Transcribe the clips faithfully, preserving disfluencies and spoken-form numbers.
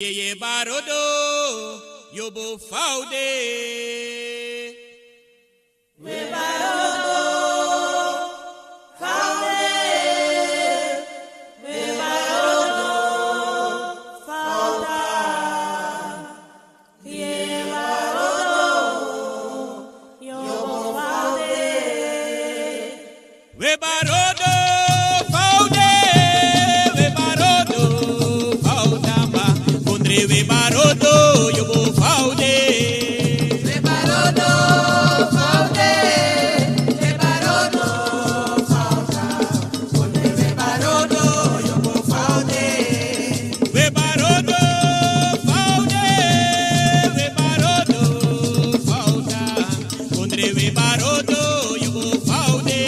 Yeye barodo, yobo faude. We barodo, faude. We barodo, fauda. Ye barodo, yobo faude. We barodo, faude, we barodo, faudamba. Kondre we barodo, yobo faude. We barodo, faude, we barodo, fauda. Kondre we barodo, yobo faude. We barodo, faude, we barodo, fauda. Kondre we barodo, yobo faude.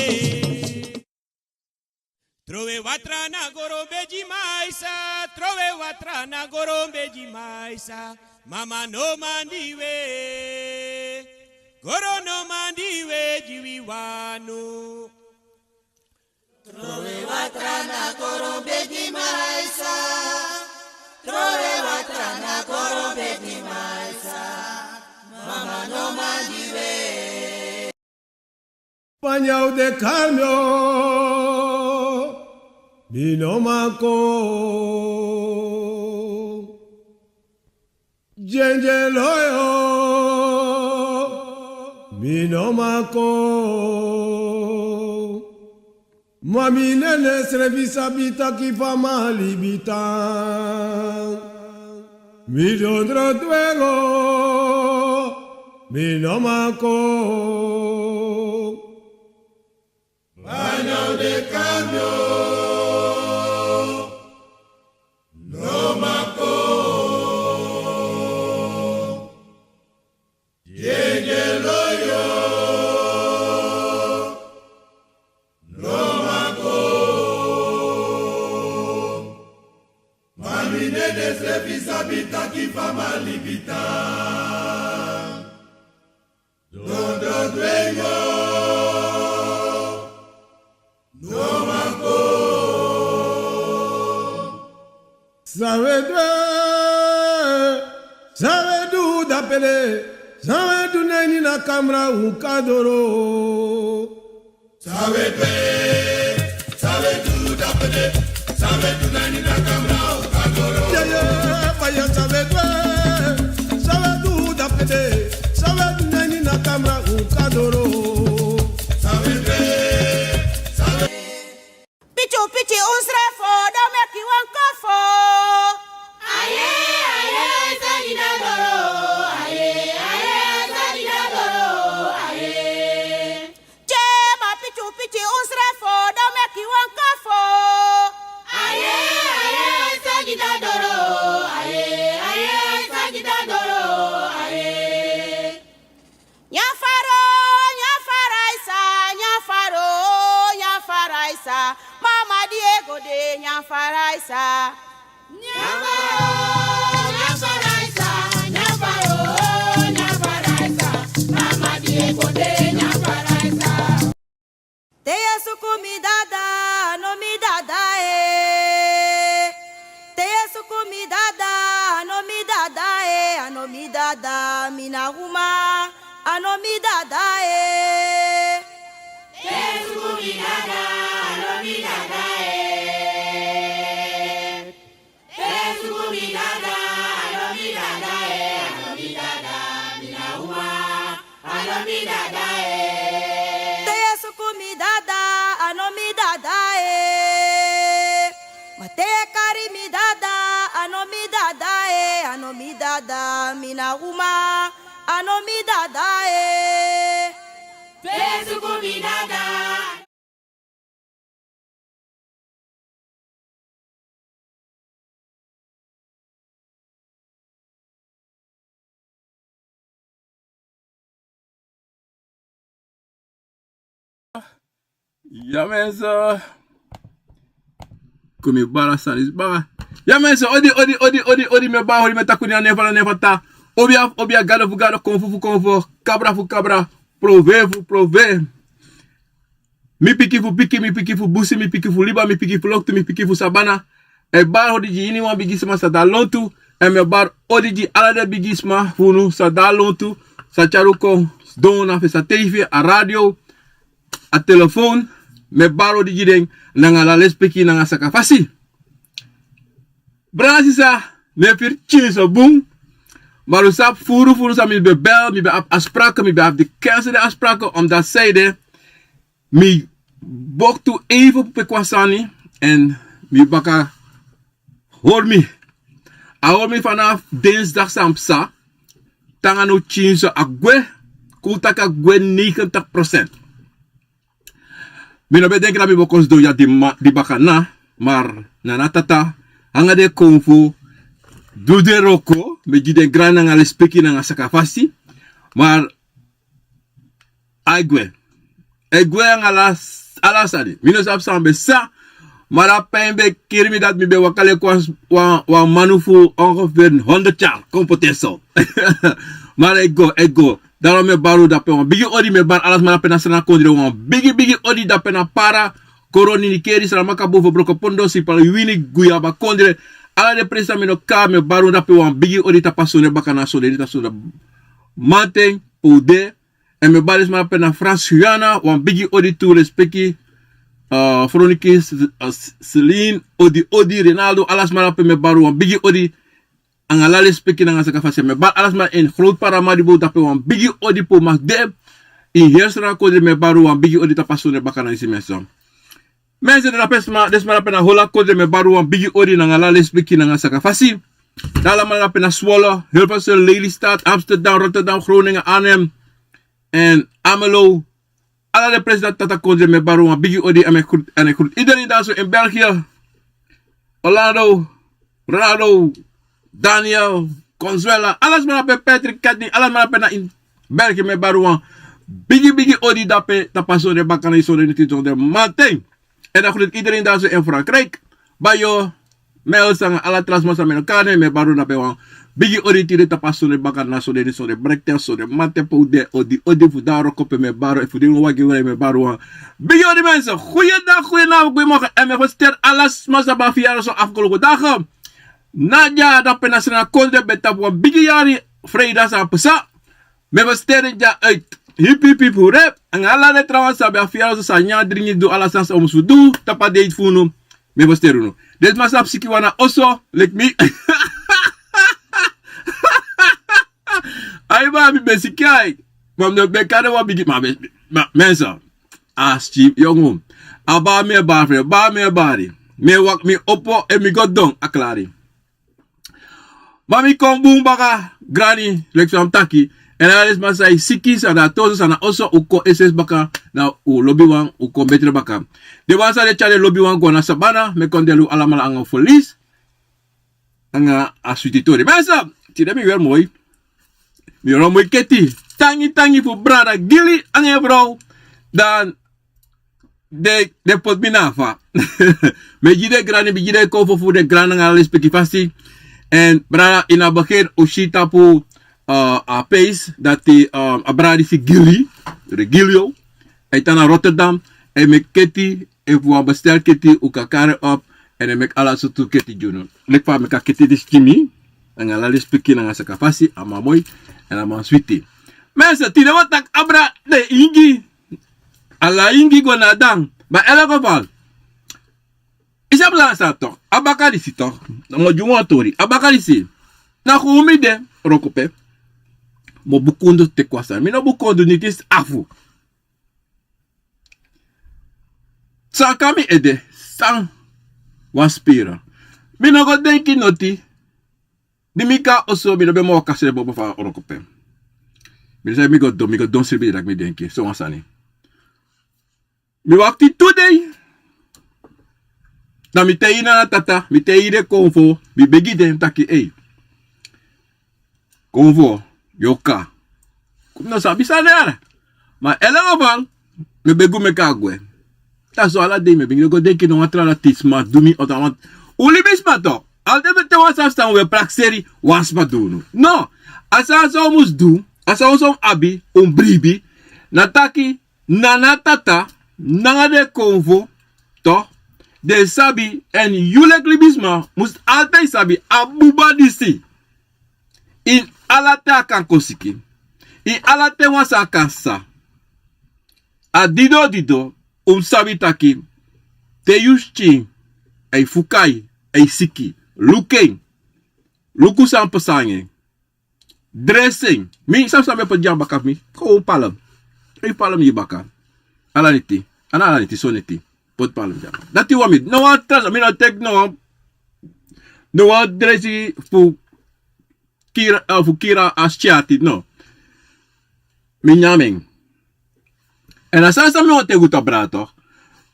Trowe watra na goro bedi maisa, trowe watra na goro bedi maisa. Mama no mandi we, goro no mandi we, di wi wani. Trowe watra na goro bedi maisa, trowe watra na goro bedi maisa. Mama no mandi we. Panya u de kalmio, mi no man kon. Dyenye loyo, mi no man kon. Ma mi nene srefi sabi taki fa mi a libi tan. Mi dondro dwengo, mi no man kon. Panya u de kalmio, no man kon. Dyenye loyo, no man kon. Ma mi nene srefi sabi taki fa mi a libi tan. Dondro dwengo, no man kon. San we du, san we du dapede, san we du na ini a kamra un kan doro. San we du, san we du dapede, san we du na ini a kamra un kan doro. Yeah, yeah, fire, san we du, san we du dapede, san we du na ini a kamra un kan doro. San we du, san we Pichu pichi un srefo, dan meki wan kofo. Aye, aye, sagi dadoro. Aye, aye, sagi dadoro. Aye. Che ma pichu pichi un srefo, dan meki wan kofo. Aye, aye, sagi dadoro. Aye, aye, sagi dadoro. Aye. Nyafaro, nyafaraisa, nyafaro, nyafaraisa. Mama Diego de nyafaraisa. Nyafaro, nyafaraisa, nyafaro, nyafaraisa. Mama Diego de nyafaraisa. Te yu e suku mi dada, a no mi dada e. Te yu e suku mi dada, a no mi dada e, a no mi dada, mi na uma, a no mi dada e. Te yu e suku mi dada, a no mi dada e. Te yu e suku mi dada, a no mi dada e, a no mi dada, mi na uma, a no mi dada e. Te yu e suku mi dada, a no mi dada e. Ma te yu e kari mi dada, a no mi dada e, a no mi dada, mi na uma, a no mi dada e. Te yu e suku mi dada. Ya mensen. Kon mi bara sani disi bara. Ya mensen, odi, odi, odi, odi, odi, mi e bara odi, mi e taki odi na nefa na nefa ta. Obi a, obi a, gado fu gado, konfo fu konfo, kabra fu kabra, prove fu prove. Mi pikin fu pikin, mi pikin fu busi, mi pikin fu liba, mi pikin fu loktu, mi pikin fu sabana. E bara odi gi iniwan bigisma san de na lontu, Èn mi e bari odi gi ala den bigisma fu unu san de na lontu, san tyari un kon sidon na fesi a tv, a radio, a telefon. Mi e bari odi gi den nanga ala lespeki nanga sakafasi. Brada, sisa, mi e firi pikinso bun. Ma un sabi furu furu san mi ben bel, mi ben abi afspraak, mi ben abi di cancel den afspraak, omdat sei de mi boktu even peki wan sani, èn mi baka hori mi. A hori mi fanafu dinsdag san psa, te nanga now pikinso a gwe, kon un taki a gwe negentig procent. Mi no ben denki dati mi bo kon sidon ya di ma-, di baka na, ma na na tata, nanga den konfo, du den wroko, mi e gi den grani nanga lespeki nanga sakafasi, ma a e gwe. A e gwe nanga ala, ala sani. Mi no sabi san ben psa, ma a pen ben kiri mi dati mi ben waka leki wan, wan, wan manu fu ongeveer honderd yari kon poti en so. Ma a e go, a e go. Daarom mi e bari un dape wan bigi odi, mi e bari ala sma dape na Sranan kondre wan bigi, bigi odi dape na Para, Koroni, Nickerie, Saramacca, Bofo, Brokopondo, Sipaliwini, Guyaba kondre. Ala den presi san mi no kari, mi e bari un dape wan bigi odi tapu a sonde baka na sonde, na sonde mamanten, pe un de. Èn mi e bari den sma dape na Frans Guyana wan bigi odi tu, lespeki, eh, Froniki, S-, eh, S-, Celine, odi, odi, Renaldo, ala sma dape mi e bari un wan bigi odi. Nanga ala lespeki nanga sakafasi. Mi e bari ala sma ini Groot Paramaribo dape wan bigi odi pe un mas de. Ini heri Sranan kondre mi e bari un wan bigi odi tapu a sonde baka na disi menso. Menso, den dape sma, den sma dape na Holland kondre mi e bari un wan bigi odi nanga ala lespeki nanga sakafasi. Den alamala dape na Zwolle, Hilversum, Lelystad, Amsterdam, Rotterdam, Groningen, Arnhem, èn Almelo. Ala den presi dati tata kondre mi e bari un wan bigi odi èn mi e groet, èn mi e groet iedereen daar zo in België. Orlando, Ronaldo, Daniel, Consuela, ala sma dape, Patrick, Katni, ala sma dape na ini België mi e bari un wan bigi, bigi odi dape tapu a sonde baka na disi sonde neti sonde mamanten. Èn dan groet iedereen daar zo in Frankrijk. Bayo, Mel, nanga ala tra sma san mi no kari nen, mi e bari un dape wan bigi odi tide tapu a sonde baka na sonde neti sonde mamanten, sonde mamanten pe un de, odi, odi fu den wroko pe mi e bari, fu den wagi wagi mi e bari un wan bigi odi menso. Goeiedag, goedenavond, goedemorgen. Èn mi e felisiteri ala sma san ben abi verjaardag so afgelopen dagen. Nadia dape na Sranan kondre ben tapu wan bigi yari, vrijdag san psa. Mi e felisiteri en dya uit. Hipi hipi fu rep. Nanga ala den trawan san ben abi verjaardag so, san nyan, dringi, du ala sani san un musu du tapu a dei fu unu. Mi e felisiteri unu. Den sma san abi sikiwan na oso leki mi. Ai, ma mi ben siki ai. Ma mi no ben kari wan bigi, ma mi, ma, menso. A si yongu. A bari mi e bari fu en, bari mi e bari. Mi e wak, mi opo, èn mi go don, a klari. Ma mi kon bun baka, grani, leki san mi taki. Èn ala den sma san e siki, san de na toso, san na oso, un kon es'esi baka, na un lobiwan, un kon betre baka. Den wan san e tyari den lobiwan go na sabana, mi e kondolei un alamala nanga un felis. Nanga a switi tori. Menso, tide mi weri moi. Mi weri moi keti. Tangi, tangi fu brada Gili nanga en frow. Dan den, den poti mi na afa. Mi e gi den grani, mi e gi den konfo fu den grani nanga ala lespeki fasi. Èn brada, ini a begin un si tapu, eh, a peesi dati, eh, a brada disi Gili, Regilio, a e tan na Rotterdam, a e meki keti, efu wan bestel keti un kan kari op, èn a e meki ala sortu keti gi unu. Leki fa a meki a keti disi gi mi, nanga ala lespeki nanga sakafasi, a man moi, èn a man switi. Menso, tide wi o taki abra den ingi. Ala ingi go na dan. Ma elk geval. I sabi san tok. A baka disi tok. Mi o gi wan tori. A baka disi. Na fu mi de, wroko pe. Mi o bukundu teki wan sani. Mi no bukundu niti afu. San kon na mi ede. San wan spira. Mi no go denki noti. Di mi kon na oso, mi no ben man waka srefi bobo fu a wroko pe. Mi no sabi mi go don, mi go don srefi, dati mi denki, so wan sani. Mi wakti tu dei. Dan mi taigi na tata, mi taigi den konfo, mi begi den taki, ei. Konfo, yu o kon. Mi no sabi san de. Ma elk geval, mi begi un meki a gwe. Dati so ala dei mi e begi, no go denki no wan tra dati sma du mi, of wan, un libisma tok. Altijd te wan sani san un e prakseri, wan sma du unu. No, a sani san un mus du, a sani san un abi, un bribi, na taki, na na tata, nanga den konfo, tok, den sabi, èn yu leki libisma mus altijd sabi, a buba disi. Ini ala ten a kan kon siki. Ini ala ten wan sani kan sa. A didodido, un mus sabi taki te yu skin e fuka yu, e siki, luku en. Luku san pasa nanga en. Dresi en. Mi sabi san mi e poti gi a baka fu mi. Kon un palem. Yu palem gi baka. Ala neti. A na ala neti, so neti. Poti palem gi a baka. Dati wan mi no wan tra mi no teki no wan. No wan dresi fu kiri a skin ati no. Mi nyan en. Èn a sani san mi wani teki un tan brada,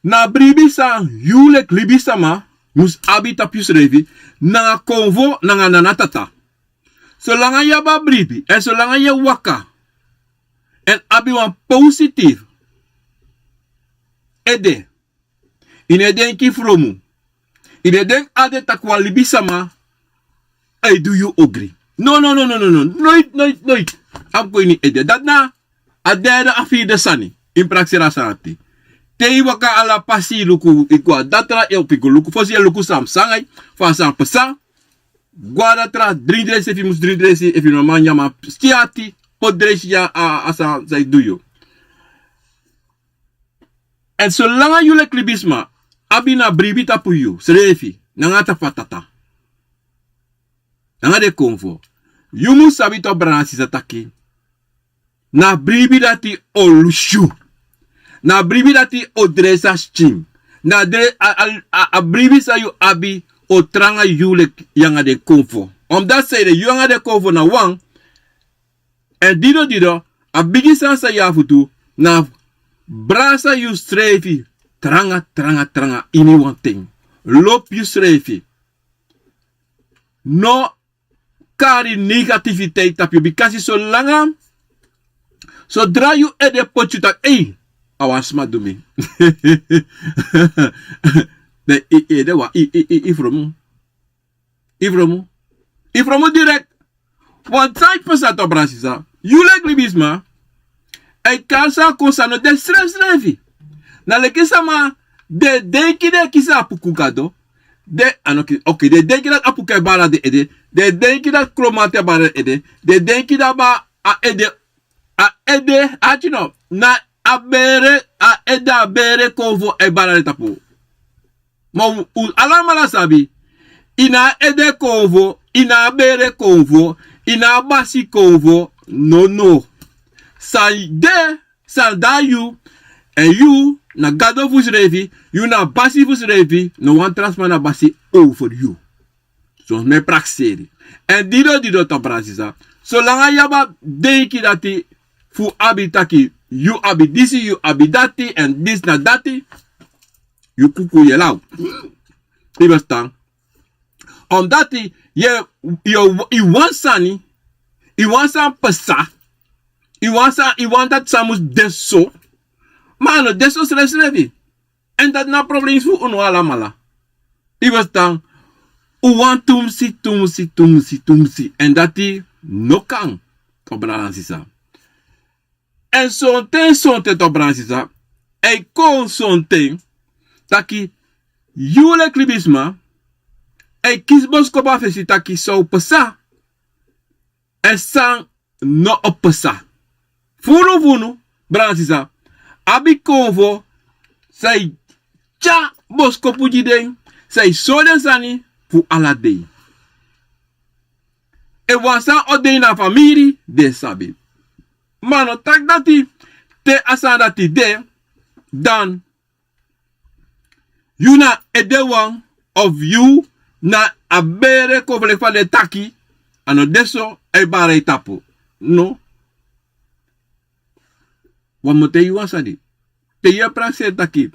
na bribi san yu leki libisama mus abi tapu yusrefi, nanga konfo nanga nanatata. Solanga yu abi a bribi èn solanga yu e waka èn abi wan positifu ede, yu no e denki fromu. Yu no e denki ade tak' wan libisama e du yu ogri. No no no no no no noiti noiti noiti. A mus kon ini yu ede dati na a dede a firi de sani. Yu mus prakseri a sani ati. Te yu waka ala pasi yu luku yu go na datra yu o piki go luku fosi yu e luku san mus sanga yu, fu a sani pasa. Go na datra dringi dresi efu yu mus dringi dresi efu yu no man nyan man skin ati. Poti dresi ya a sani san yu du yu. Èn solanga yu leki libisma abi na bribi tapu yu srefi nanga tapu a tata nanga den konfo, yu mus sabi tu a brada na sisa taki na bribi dati o lusu yu. Na bribi dati o dresi a skin. Na a bribi san yu abi o tranga yu leki yu nanga den konfo. Omdati san ede yu nanga den konfo na wan. Èn dido dido a bigi sani san yu abi fu du na brasa yusrefi tranga tranga tranga ini wan ten. Lobi yusrefi. No kari negativiteit tapu yu bikasi solanga sodra yu ede poti yu taki ei, a wan sma du mi. Den yu ede wan yu fromu. Yu fromu yu fromu direkti. Wan type san tu a brasisa yu leki libisma. A e kari san kon san no de srefsrefi. Na leki sama den e denki den e kisi apuku gado. Den a no kisi oke den e denki dati apuku e bari na den ede. Den e denki dati kromanti e bari na den ede. Den e denki dati a ede a ede ati no na a bere a ede a bere konfo e bari na den tapu. Ma un alamala sabi. Yu na a ede konfo, yu na a bere konfo, yu na a basi konfo. Nono. San de san de na yu. Èn yu na gado fu srefi. Yu na a basi fu srefi. No wan tra sma na basi over yu. Son mi e prakseri. Èn dido dido tan brasisa. Solanga yu abi a denki dati fu abi taki yu abi disi yu abi dati èn disi na dati. Yu kuku yu e law. Yu bestan. Omdati yu e yu wani sani. Yu wani sani pasa. Yu wani sani yu wani dati sani mus de so. Ma a no de so srefsrefi. Èn dati na a problema fu unu alamala. Yu bestan. Un wani tumsi tumsi tumsi tumsi èn dati no kan. Tobra na sisa. Èn sonten sonten tobra na sisa. A e kon sonten taki yu leki libisma a e kisi boskopu na fesi taki san o pasa. Èn san no o pasa. Furu funu brada sisa. Abi konfo san e tyari boskopu gi den san e sori den sani fu ala dei. Efu wan sani o de ini a famiri den sabi. Ma a no taki dati te a sani dati de dan yu na a edewan of yu na a bere kon fu leki fa den e taki. A no de so a e bari na yu tapu. No. Wan mi o taigi yu wan sani. Te yu e prakseri taki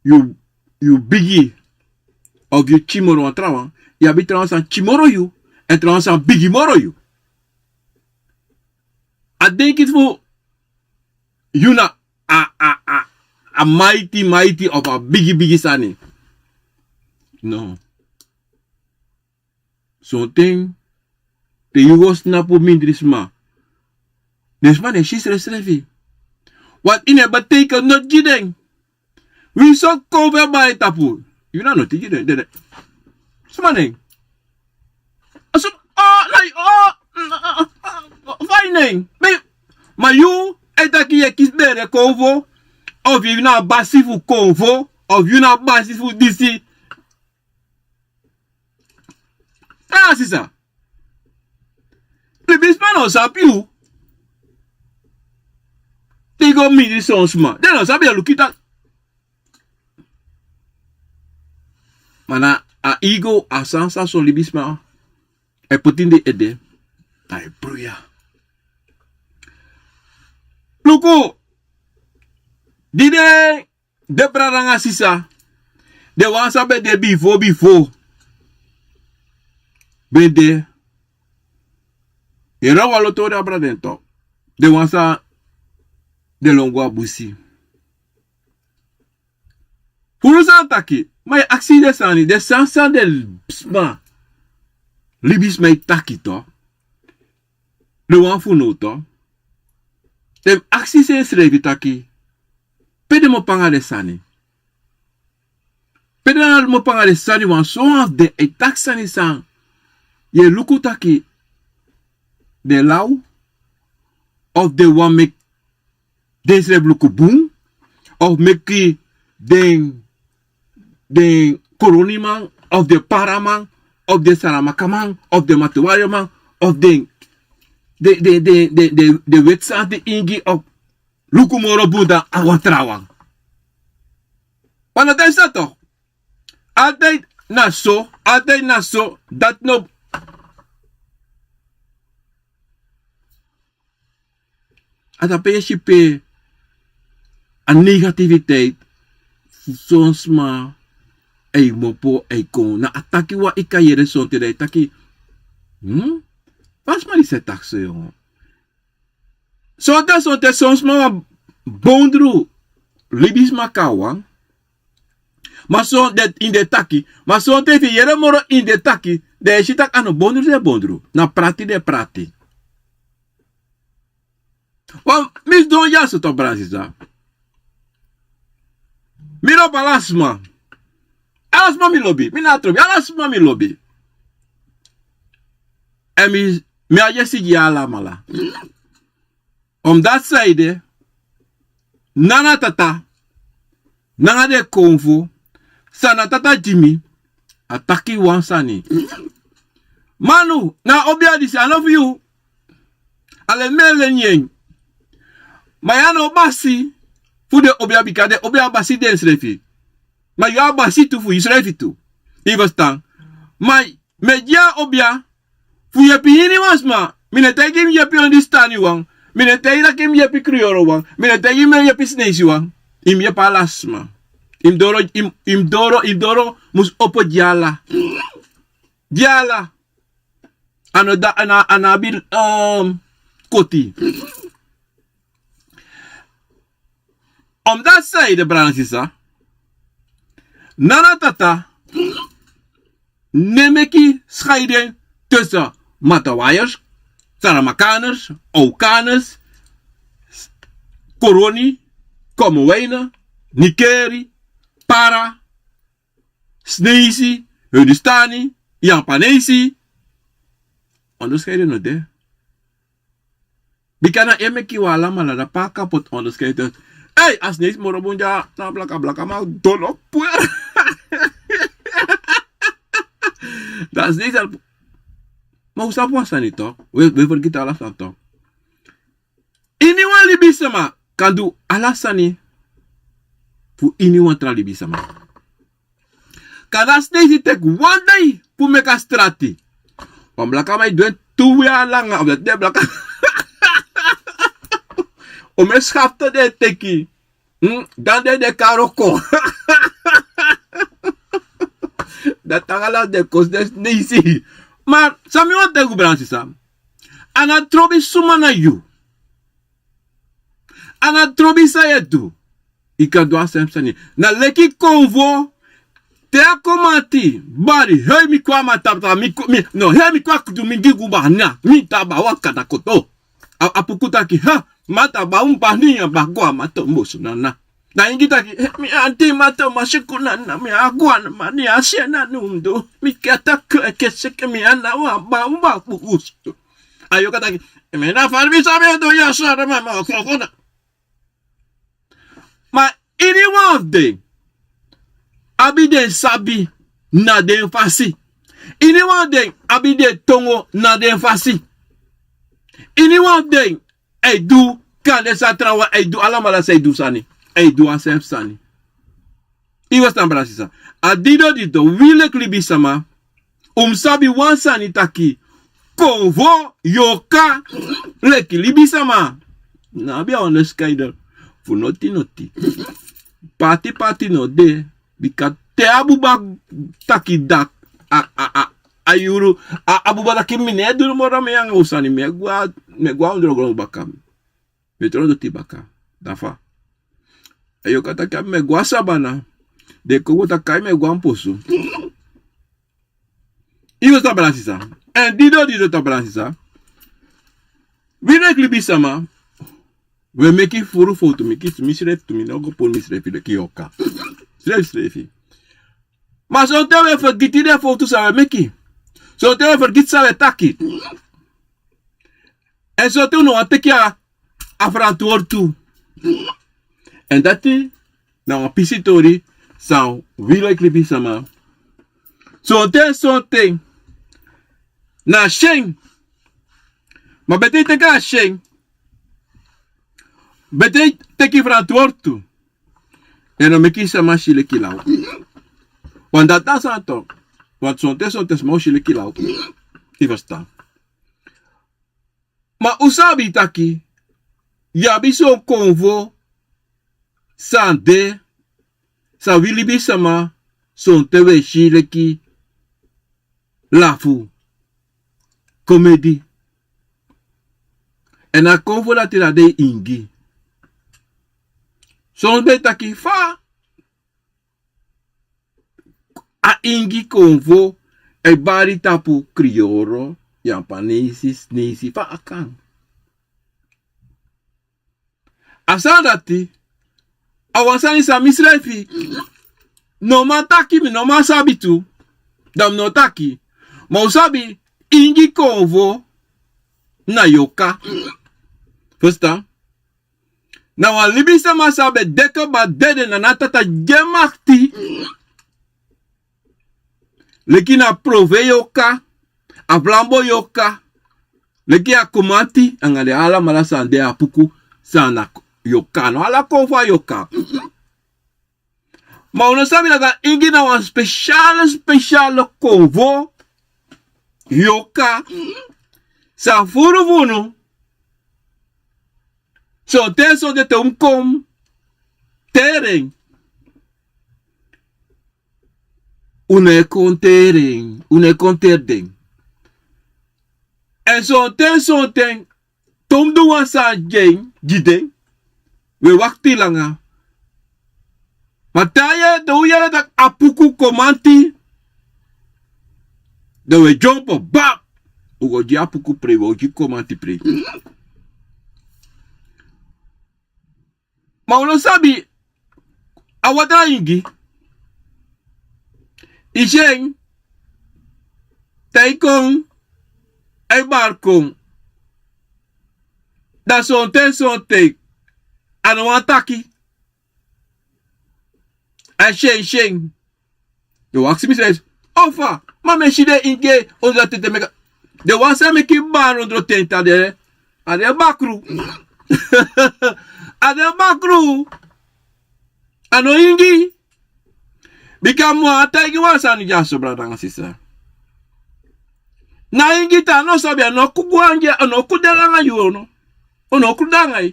yu yu bigi of yu pikin moro wan trawan yu abi trawan san pikin moro yu èn trawan san bigi moro yu. A denki fu yu na a a a a maiti maiti of a bigi bigi sani. No. Sonten te yu go snapu mindri sma den sma no e si srefsrefi. Wan ini e beteiken noti gi den. Wi so kon fu e bai tapu yu na noti gi den den sma nen. A so o na yu o. Ma yu e taki yu e kisi bere konfo, of yu na a basi fu konfo, of yu na a basi fu disi. Taa sisa, libisma no sabi yu. Te yu go mindri son sma, den no sabi yu e luku taki. Ma na a ego, a sani san son libisma e poti ini den ede, a e bruya. Luku, di den, den brada nanga sisa, den wan san ben de bifo bifo ben de, yu e lon wan lo tori abra den to. Den wan san den lon go a busi. Furu san a taki, ma yu e aksi den sani, den sani san den sma, libisma e taki to. Den wan fu now to, den mus aksi sensrefi taki, pe den mu opo nanga den sani? Pe den mu opo nanga den sani? Wan sowan fu den e taki sani san yu e luku taki den law, of den wani meki densrefi luku bun, of meki den, den koroniman, of den paraman, of den saramakaman, of den matuwayoman, of den, den, den, den weti sani ingi, of luku moro bun dan a wan trawan. Wan na den sani tok. Altijd na so, altijd na so, dati no. A tapu e si pe a negativiteit fu son sma e kmopo, e kon na a taki wan ika yere sonten dan e taki. Hm? Fa sma disi e taki so yongo? Sonten, sonten son sma wani bondru libisma kon na wan. Ma son den ini den taki, ma sonten efu yu yere moro ini den taki, dan yu e si taki a no bondru den bondru, na prati den prati. Wan, mi sidon dya so tok, brada sisa. Mi lobi ala sma. Ala sma mi lobi, mi no abi trobi, ala sma mi lobi. Èn mi, mi abi yesi gi alamala. Omdati san ede, Nana Tata nanga den konfo, san na Tata gi mi, a taki wan sani. Manu, na a obia disi a no fu yu. A leni mi e leni en. Ma yu a no basi fu den obia, bika den obia basi densrefi. Ma yu a basi tu fu yusrefi tu. Yu e ferstan? Ma mi e gi a obia fu yepi iniwan sma. Mi no e taigi mi yepi ondustaniwan. Mi no e taigi taki mi yepi kriyorowan. Mi no e taigi mi yepi sineisiwan. Yu mus yepi ala sma. Yu mus doro, yu mus, yu mus doro, yu mus doro mus opo gi ala. Gi ala. A no da, a no, a no abi, ehm, koti. Omdati san ede, brada sisa, Nana Tata no e meki scheiding tussen Matawayers, Saramakaaners, Aukaaners, Koroni, Komowijnen, Nikeri, Para, Sneisi, Hindustani, Yapanesi. Onderscheiden no de. Bika na en meki wi alamala, da pe a kan poti onderscheid. Ei, a Sneisi moro bun dya na blaka, blakaman dolo puru. Da a Sneisi al. Ma un sabi wan sani tok. Wi, wi fergiti ala sani tok. Iniwan libisama kan du ala sani fu iniwan tra libisama. Kande a Sneisi teki wan dei fu meki a strati. Wan blakaman e du en tu wei a langa, of dati den blaka. Omen schafte den e teki. Hmm? Dan den, den kari o kon. Dati ala den kosi den Sneisi. Ma san mi wani taigi un, brada sisa. A no trobi suma na yu. A no trobi san yu e du. Yu kan du a sem sani. Na leki konfo. Te a kon mati bari, hei, mi kon a mati, mi kon, mi, no, hei, mi kon a kutu, mi gi gu bana, mi ta ba wan kata koto. A, a puku taki, ha, mata ba un bani ya ba go a mato mbosu nana. Na ingi taki, eh, mi anti mato masiku nana, mi a go a na mani a se na numdu. Mi kata ke, ke seke mi ana wa ba un ba bugusu. A yoka taki, mi na fari mi sabi e du ya sara mama o koko na. Ma iniwan fu den abi den sabi na den fasi. Iniwan fu den abi den tongo na den fasi. Iniwan fu den e du kande san trawan e du alamala san e du sani. E du a srefi sani. I westan brasisa. A dido dido wi leki libisama. Un mus sabi wan sani taki konvo yoka leki libisama. Na abi a wan no skaidel fu noti noti. Pati pati no de. Bika te a buba taki dak a a a a yuru a a buba taki mi ne duru moro mi anga un sani mi e gwa mi e gwa un doro gron baka. Mi e tron doti baka. Dafa. A yoka taki a mi e gwa sabana. Den kon go taki a mi e gwa mposu. I westan brasisa. Èn dido dido tan brasisa. Wi leki libisama. We meki furu fowtu meki misrefi tu mi no go puru misrefi leki yoka. Srefi srefi. Ma sonten we fergiti den fowtu san we meki. Sonten we fergiti san we taki. Èn sonten un no wani teki a a frantwortu. Èn dati na wan pisi tori san wi leki libisama. Sonten sonten na syen. Ma bete yu teki a syen. Bete yu teki frantwortu. Èn no meki sama si leki law. Wan dati na santo. Wan sonten sonten sama o si leki law. Yu ferstan. Ma un sabi taki yu abi son konvo san de san wi libisama sonten we si leki lafu komedi. Èn a konvo dati na den ingi. Son ben taki fa a ingi konvo e bari tapu kriyoro, yapanesi, snesi fa a kan. A sani dati a wan sani san misrefi no man taki mi no man sabi tu. Dan mi no taki. Ma un sabi ingi konvo na yoka. Fustan. Na wan libisama san ben de kaba dede na na tata gi en makti. Leki na prove yoka, a flambo yoka, leki a komanti anga den alamala san de a puku san na yoka no ala kon fu a yoka. Ma un no sabi dati a ingi na wan spesiale spesiale konvo yoka san furu fu unu. Sonten sonten te un mus kon teri en. Un no e kon teri en un no e kon teri den. Èn sonten sonten te un mus du wan sani gi en gi den. Un e wakti langa. Ma te a yere te un yere tak' a puku komanti. Dan un e dyompo bab. Un go gi a puku prei un o gi komanti prei. Ma un no sabi a watra ingi. I si en te i kon a i bari kon. Dan sonten sonten a no wani taki. A si en si en. Den waksi mi srefi. Ofa ma mi e si den ingi e ondro a tenten meki a den wan san meki bari ondro tenten a den a den bakru. A den bakru. A no ingi. Bika mi wani taigi wan sani dyaso brada nanga sisa. Na ingi tan a no sabi a no ku gwe angi a no ku de langa yu. O no ku de anga yu.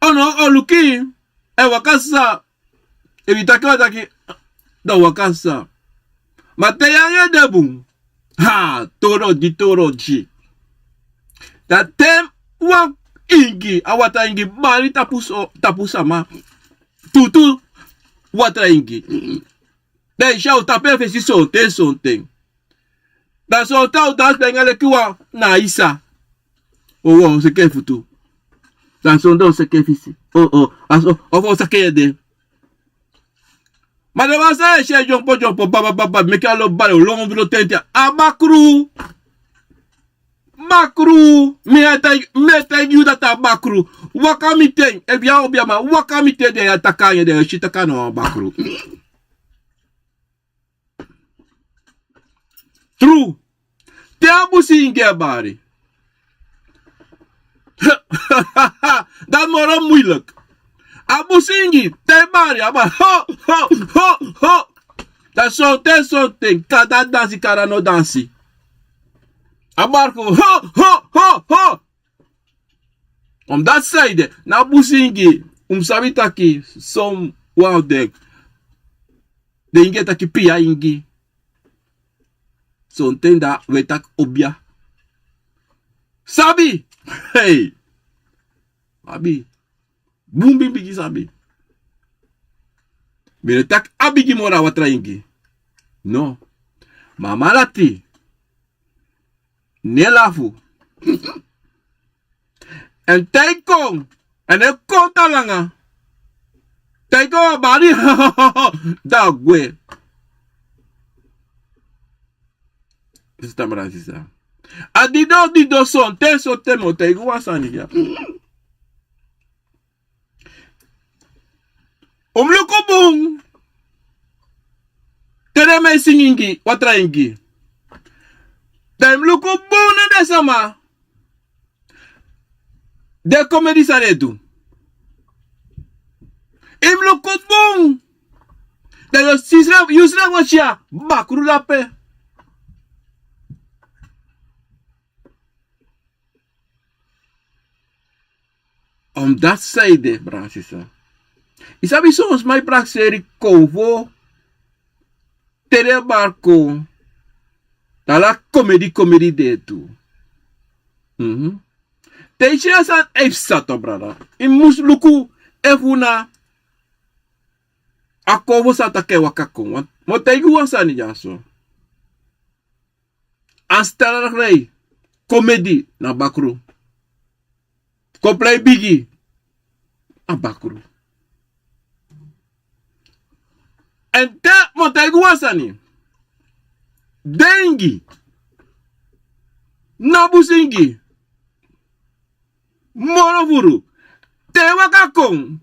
O no o luku yu. E waka sisa. Efu yu taki wan taki dan waka sisa. Ma te yu anga en de bun. Haa toro di toro di. Dan te wan ingi a watra ingi bari tapu sama. Tutu watra ingi. Dan yu si a o tapu en fesi sonten sonten. Dan sonten a o tan a spenga leki wan na a isa. O wan o seke en futu. Dan sonten o seke en fisi. Ofu o seke en ede. Ma den wan san e si en dyompo dyompo babababa meki a lo bari o lon ondro tenten a bakru. bakru. Mi e taigi, mi e taigi yu dati a bakru. Waka miten, efu yu a obiaman, waka miten den e taki anga yu, den e si taki a no wan bakru. Tru. Te a busingi e bari. Dati moro muilek. A busingi, te a bari, a bari. Ho, ho, ho, ho. Dati sonten, sonten. Kaba dansi, kaba no dansi. A bari kon. Ho, ho, ho, ho. Omdat saide, na busingi, un mu sabi taki, son wan fu den. Den ingi e taki pia ingi. Sonten dan un e taki obia. Sabi! Hey! Sabi. Bun bigi sabi. Mi no taki a bigi moro a watra ingi. No. Ma a man dati. Ne lafu. Èn te a kon, èn a e kon tan langa. Te a kon a bari, dan a gwe. Sista, brada, sisa. A didon, didon sonten, sonten mi o taigi wan sani ya. Un mu luku bun. Te den man e singi ingi, watra ingi. Dan yu mu luku bun na den sama. Den komedi san den e du. Yu mu luku bun. Dan yu o si srefi, yu srefi o si a bakru dape. Omdat saide, brada, sisa. Yu sabi son sma e prakseri konfo. Te den bari kon. Dan ala komedi, komedi de tu. Mhm. Te yu si a sani e psa tu, brada. Yu mus luku efu na a konfo san taki e waka kon. Want mi o taigi wan sani dyaso. A stel rei, komedi na bakru. Kon prei bigi, a bakru. Èn te mi o taigi wan sani. Den ingi, na busingi. Moro furu. Te a waka kon,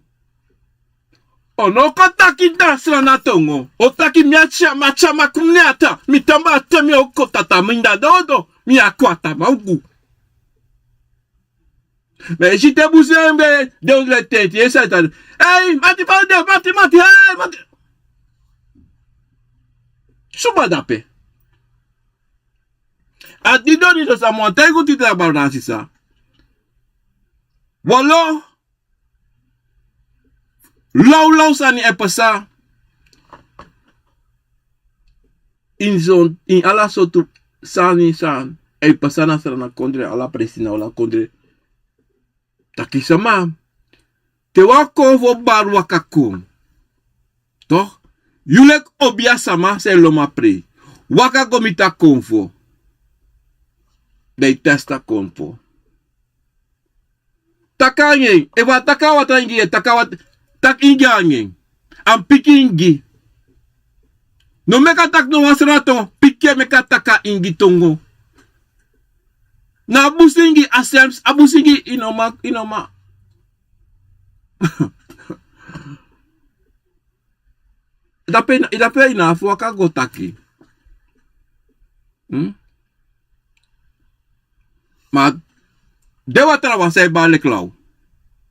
a no o kon taki na Sranan tongo. A o taki mi a tya, mi a tya, mi a kon ne ata. Mi tamba ata, mi o kon tata mi nda dodo. Mi a kon ata mi a ugu. Ma yu si te busingi en be de ondro tenti, yu e si a tan. Ei, mati, fa u de, mati, mati, ei, mati. Suba dape. A didon, didon san mi o taigi un tide, brada, sisa. Wolo, lawlaw sani e pasa. Ini son, ini ala sortu sani san e pasa na Sranan kondre, ala presi na ala kondre. Taki sama, te wan konfo bari waka kon. Toch, yu leki obia sama san e lon a prei. Waka go miti a konfo. Dan yu testi a konfo. Taki anga en, efu a taki a watra ingi, yu e taki a wat-, taki ingi anga en. A mu piki ingi. No meki a taki no wan Sranan tongo, piki en meki a taki a ingi tongo. Na a busingi a sems, a busingi yu no man, yu no man. Dape, dape yu no abi fu waka go taki. Hmm? Ma den watra wan san e bari leki law.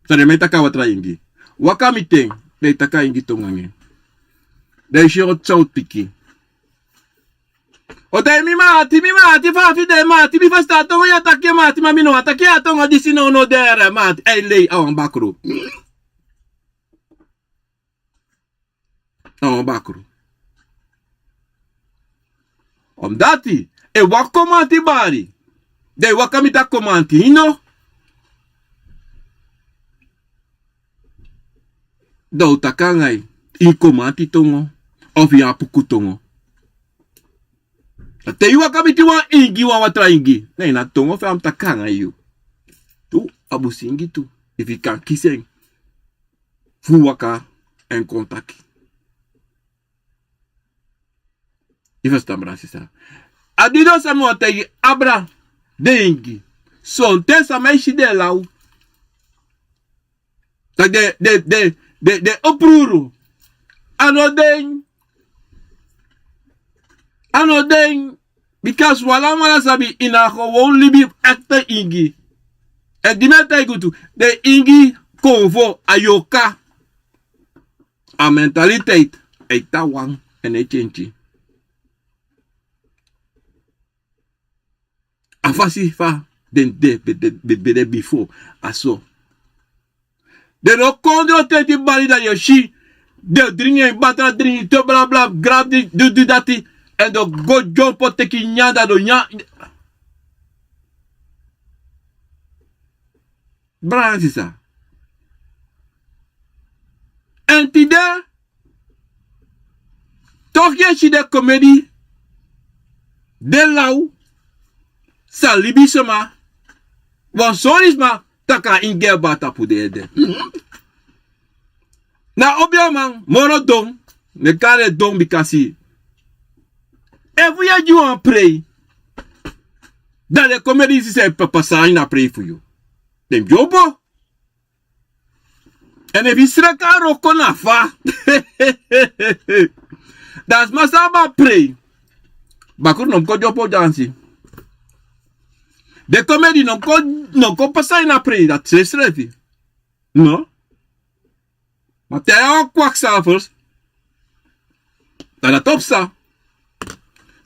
San den man e taki a watra ingi. Waka miti en, dan yu taki a ingi tongo anga en. Dan yu si o so piki. O taigi mi mati, mi mati, fa a fi de mati, mi ferstan a tongo yu e taki mati, ma mi no wani taki a tongo disi no, no dere mati. Ei lei, a wan bakru. A wan bakru. Omdati, efu wan komanti bari, dan yu waka miti a komanti, yu no. Dan un taki anga yu, yu komanti tongo, of yu apuku tongo. Dan te yu waka miti wan ingi, wan watra ingi, na ini a tongo fu en a mu taki anga yu. Tu, a busingi tu, efu yu kan kisi en. Fu waka èn kon taki. Yu ferstan, brada, sisa. A didon san mi wani taigi, abra den ingi. Sonten sama e si den law. Tak' den den den den den opruru. A no den. A no den. Bika swalamala sabi ini a gewon libi. Ekte ingi. Èn di mi e taigi unu tu, den ingi konfo a yoka. A mentaliteit e tan wan. Èn e kenki a fasi fa den de ben de bifo. A so den no kondro tenti bari dan yu o si den o dringi en batra dringi te blabla grabu di du dati. Èn den o go dyompo teki nyan dan den o nyan. Brada nanga sisa. Èn tide toki e si den komedi den law san libisma wan sori sma. Taki a ingi e bari tapu den ede. Na obiaman moro don. Ne kari e don bikasi efu yu e gi wan prei dan den komedi disi san e pasa ini a prei fu yu den dyompo. Èn efu yu sreka a wroko na fa dan sma san abi a prei bakru no mus kon dyompo dansi. Den komedi no mus kon pasa ini a prei dati srefsrefi. No. Ma te a yu a wan kwaksalfers dan dati o psa.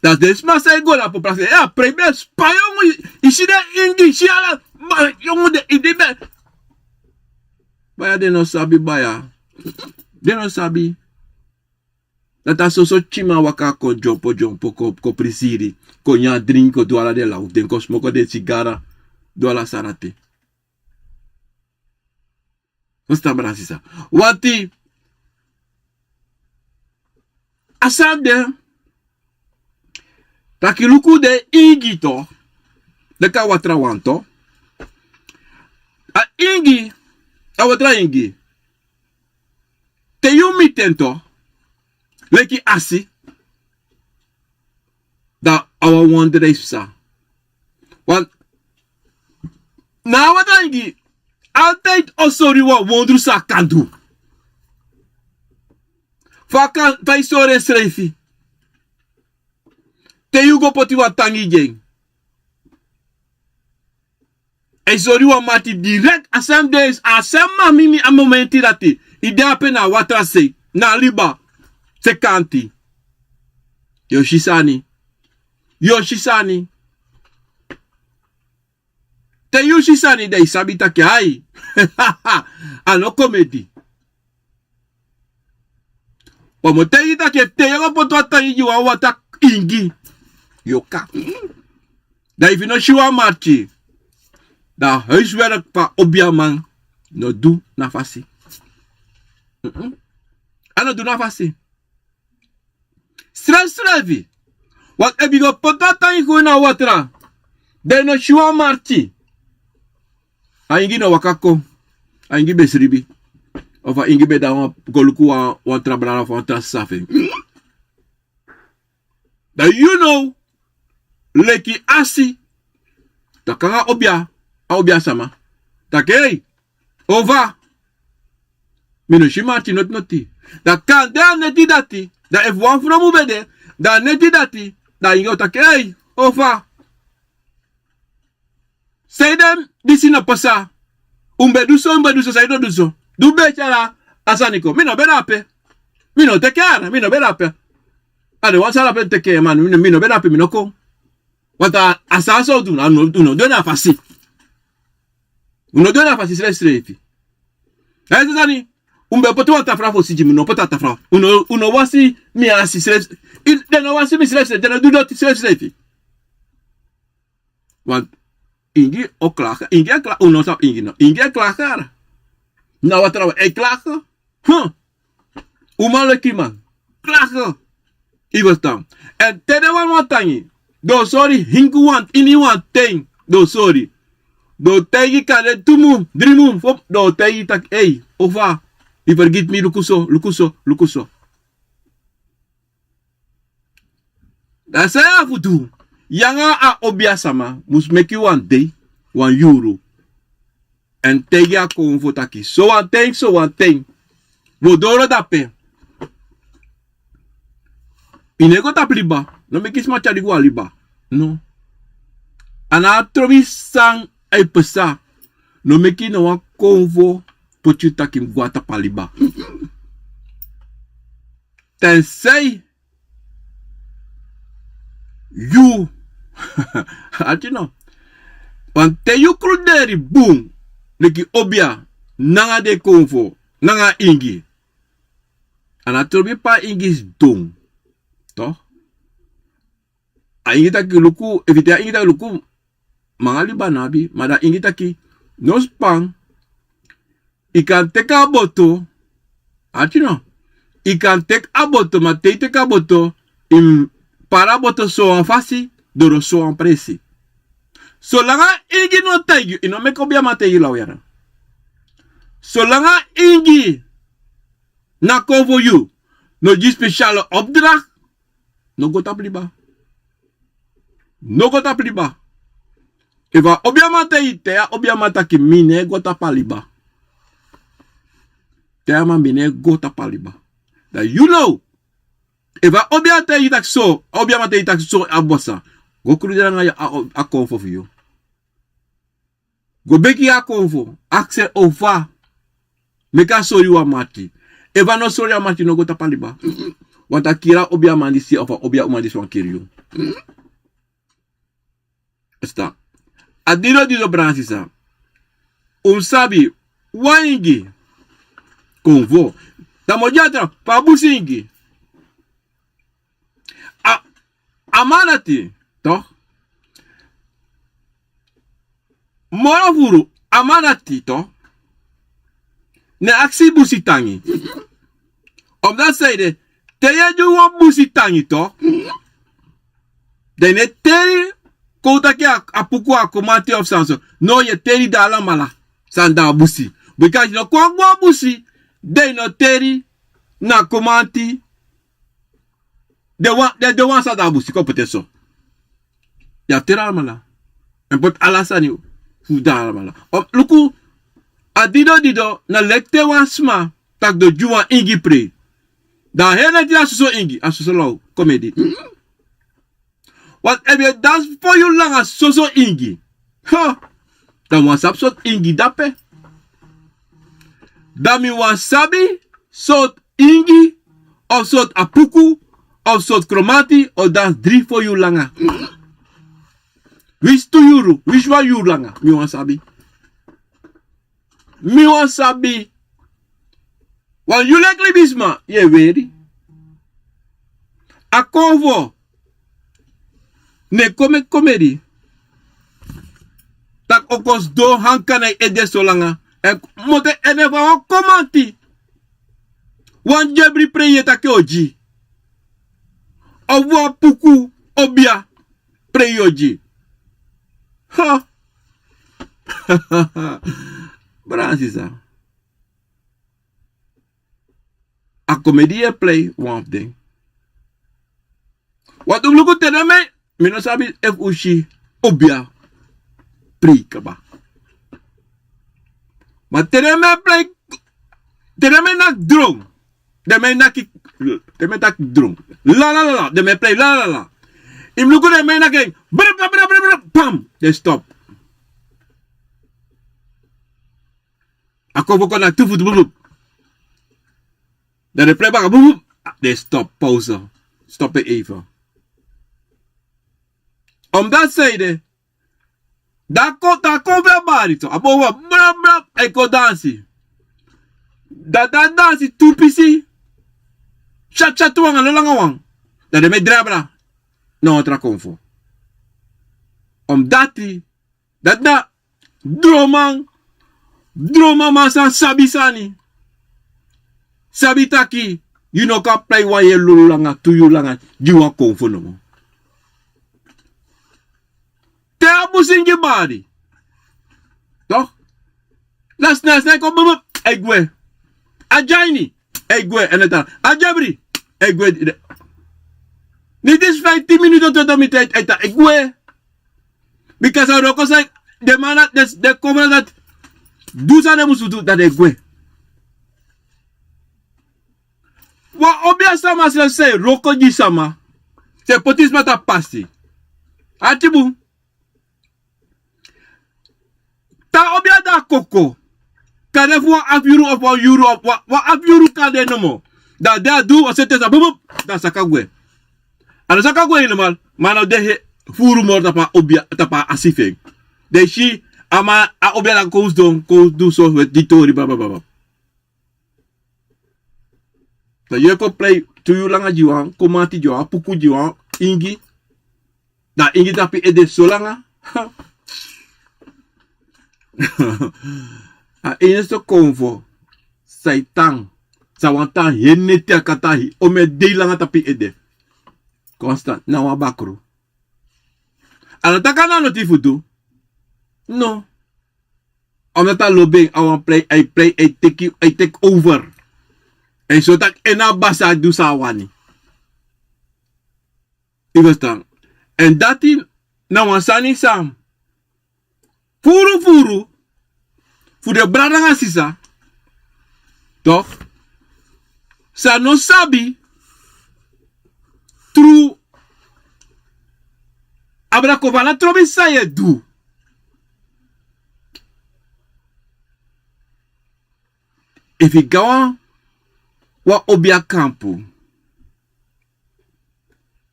Dan den sma san e go na poplasi e a prei ben spa yongu. Yu si den ingi yu si ala yongu den idi ben baya den no sabi baya. Den no sabi. Dati a soso kiman waka kon dyompo dyompo kon prisiri kon nyan dringi kon du ala den law den kon smoko den sigara du ala sani ati. Wanti a sani de taki luku den ingi to leki a watra wanto. A ingi a watra ingi te yu miti en to leki asi. Dan a wan wondre e psa. Na a watra ingi altide o sori wan wondru san a kan du. Fa a kan fa yu sori ensrefi te yu go poti wan tangi gi en. A e sori wan mati direkt a sani de a sani mami mi a momenti dati. Yu de ape na a watra sei na a liba sekanti. Yu o si sani. Yu o si sani. Te yu si sani dan yu sabi taki ai a no komedi. Wan mi o taigi yu taki efu te yu o go poti wan tangi gi wan wata ingi yu o kan. Dan efu yu no si wan marki dan a huiswerk fu a obiaman no du na fasi. A no du na fasi. Srefsrefi. Wan efu yu go poti wan tangi gi unu na watra dan yu no si wan marki. A ingi no waka kon. A ingi ben sribi. Of a ingi ben dan go luku wan tra brada fu wan tra sisa fu en. Dan yu now leki asi. Dan kon nanga obia a obia sama taki ei, ova. Mi no si marki noti noti. Dan kande a neti dati dan efu wan fromu ben de dan a neti dati dan a ingi o taki ei, ova. Saide disi no pasa? Un ben du so un ben du so saide o du so? Du ben e tyari a sani kon mi no ben de ape. Mi no teke ara mi no ben de ape. A de wan sani ape teke man mi no ben de ape mi no kon. Wantu a sani san un du na un no du en na a fasi. Un no du en na a fasi srefsrefi. A yu e si sani. Un ben poti wan tafra fosi gi mi un no poti a tafra. Un no wasi mi asi srefsrefi. Den no wasi mi srefsrefi den no du doti srefsrefi. Wan ingi o klaka ingi e klaka un no sabi ingi no ingi e klaka. Na wan trawan e klaka. Uman leki man klaka. Yu ferstan? Èn te den wani wan tangi den o sori hinku wan ini wan ten. Den o sori den o taigi kande tu mun dri mun fu den o taigi taki ei, ofa yu fergiti mi luku so luku so luku so. Dan san yu abi fu du? Yu nanga a obi a sama mus meki wan dei. wan yuru. Èn taigi a konfo taki sowan ten, sowan ten. Wi o doro dape. I no e go tapu liba. No meki sma tyari go a liba. No. A na a trobi san a e pasa. No meki no wan konfo poti yu taki mi go a tapu a liba. Tensei yu ati no. Wan te yu kruderi bun leki obia nanga den konfo nanga ingi. A na trobi pe a ingi sidon. A ingi taki luku efu i te a ingi taki luku. Manga liba no abi ma da ingi taki no span. I kan teki a boto. Ati no. I kan teki a boto ma te i teki a boto i mus pari a boto sowan fasi doro sowan presi. Solanga ingi no taigi yu i no meki obiaman taigi yu lawyara. Solanga ingi na kon fu yu no gi spesiale opdrakt. No go tapu liba. No go tapu liba. Efu a obiaman taigi te a obiaman taki mi no e go tapu a liba. Te a man mi no e go tapu a liba. Da yu now efu a obiaman taigi taki so a obiaman taigi taki so a bosa go kruderi nanga yu a konfo fu yu. Go begi yu a konfo aksi en ofa. Meki a sori yu a mati. Efu a no sori yu a mati no go tapu a liba. Wanta kiri a obiaman disi ofu a obia uman disi wan kiri yu. Esta a dido dido bransisa. Un mus sabi wan ingi konfo. Dan mi o gi a tra fu a busi ingi. A man dati to moro furu a man dati to. Ne aksi busi tangi. Omdati saide te yu e du wan busi tangi to dan yu no e teri kon un taki a puku a komanti of san so. No yu e teri dan alamala san dan a busi. Bika yu no kon a gwe a busi dan yu no teri na komanti. Den wan san dan a busi kon poti en so. Yu abi teri alamala. Èn poti ala sani fu dan alamala. Luku a dido dido na leki te wan sma tak' den o gi wan ingi prei. Dan a heri neti a soso ingi a soso law komedi. Wan efu yu e dansi fo yu langa soso ingi. Dan mi wani sabi sortu ingi dape. Dan mi wani sabi sortu ingi of sortu apuku of sortu kromati o dansi dri fo yu langa. Wisi tu yuru wisi wan yuru langa mi wani sabi. Mi wani sabi wan yu leki libisma yu e weri. A konfo ne kon meki komedi. Tak' o kon sidon hanka na yu ede so langa èn moto e ede fu a wan komanti. Wan dyebri prei yu e taki o gi of wan puku obia prei yu o gi. Brada sisa. A komedi yu e plei wan fu den. Wantu mi luku te den men mi no sabi efu un si obia prei kaba. Ma te den men plei te den men naki dron. Den men naki den men taki dron. Lalalala den men plei lalalala. Yu mus luku den men naki en brabra brabra pam. Den stop. A kon fu kon naki tu futu bubu. Dan den plei baka bubu. Den stop pause. Stop en eifen. Omdati saide dan a kon fu en bari tu a bow wan brabra a e kon dansi. Dan dan dansi tu pisi. Tyatya tu wan a no langa wan. Dan den men drai abra na wan tra konfo. Omdati dati na droman. Droman man san sabi sani. Sabi taki yu no kan plei wan yeri lulu langa tu yuru langa gi wan konfo nomo. Te a busingi bari. Tok. Na sna sna e kon bubu. A e gwe. A dyaini. A e gwe èn a tan a dyebri. A e gwe. Ni disi faitin minutu o toto mi te a e tan a e gwe. Bika san wroko san Den man na den, den kobra dati du san den musu du, dan den gwe. Wan obiasama srefi san e wroko gi sama, san e poti sma tapu pasi. Ati bun. Te a obia de a koko, kande fu wan afu yuru of wan yuru of wan, wan afu yuru kande nomo. Dan a de a du wan sete sa bubup, dan a saka gwe. A no saka gwe helemaal, ma a no de furu moro tapu a obia, tapu a asi fu en. Den si a man, a obia dati kon sidon, kon du so weti di tori babababa. Dan yu e kon prei tu yuru langa gi wan, kon mati gi wan, puku gi wan, ingi. Dan ingi tapu ede so langa. A enigste konfo san e tan, san wani tan heri neti a kan tan heri omeni dei langa tapu ede. Constant, na wan bakru. A no taki a no abi noti fu du. No. Omdat a lobi en, a wani prei, a e prei, a e teki, a e teki over. A e sori taki en na a basi, a du san a wani. Yu e ferstan? Èn dati na wan sani san furu furu fu den brada nanga sisa, toch, san no sabi tru. Abra kon fu ala trobi san yu e du. Efu yu go na wan, wan obia kampu,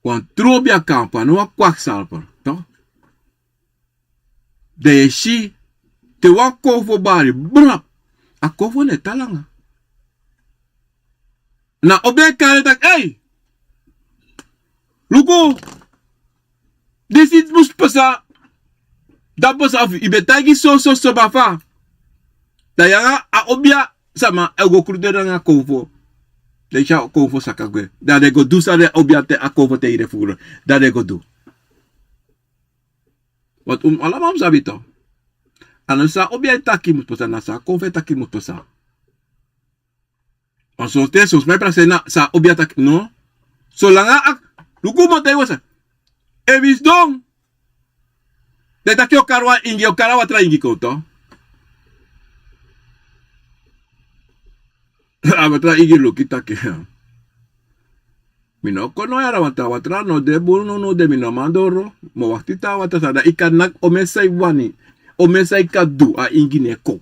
wan tru obia kampu, a no wan kwaksalper, toch. Dan yu e si te wan konfo bari, brap, a konfo no e tan langa. Na obia e kari en taki, ei, luku, disi musu pasa, dati pasa, fu yu ben taigi so so so bafa. Dan yu nanga a obia sama e go krutu nanga a konfo. Dan yu si a konfo saka gwe. Dan den go du san den obia, te a konfo taigi den furu. Dan den go du. Want un alamala mu sabi toch. A no san a obia e taki musu pasa, na san a konfo e taki musu pasa. A so te so sma e prakseri na san a obia taki, no. Solanga a luku, mi o taigi wan sani. Efu yu sidon, den taki yu o kari wan ingi, yu o kari a watra ingi kon toch. A watra ingi luku taki, mi no kon no yara watra, a watra no de bun, no, no de, mi no man doro. Mi o wakti te a watra sa, dan yu kan naki omeni san yu wani, omeni san yu kan du, a ingi no e kon.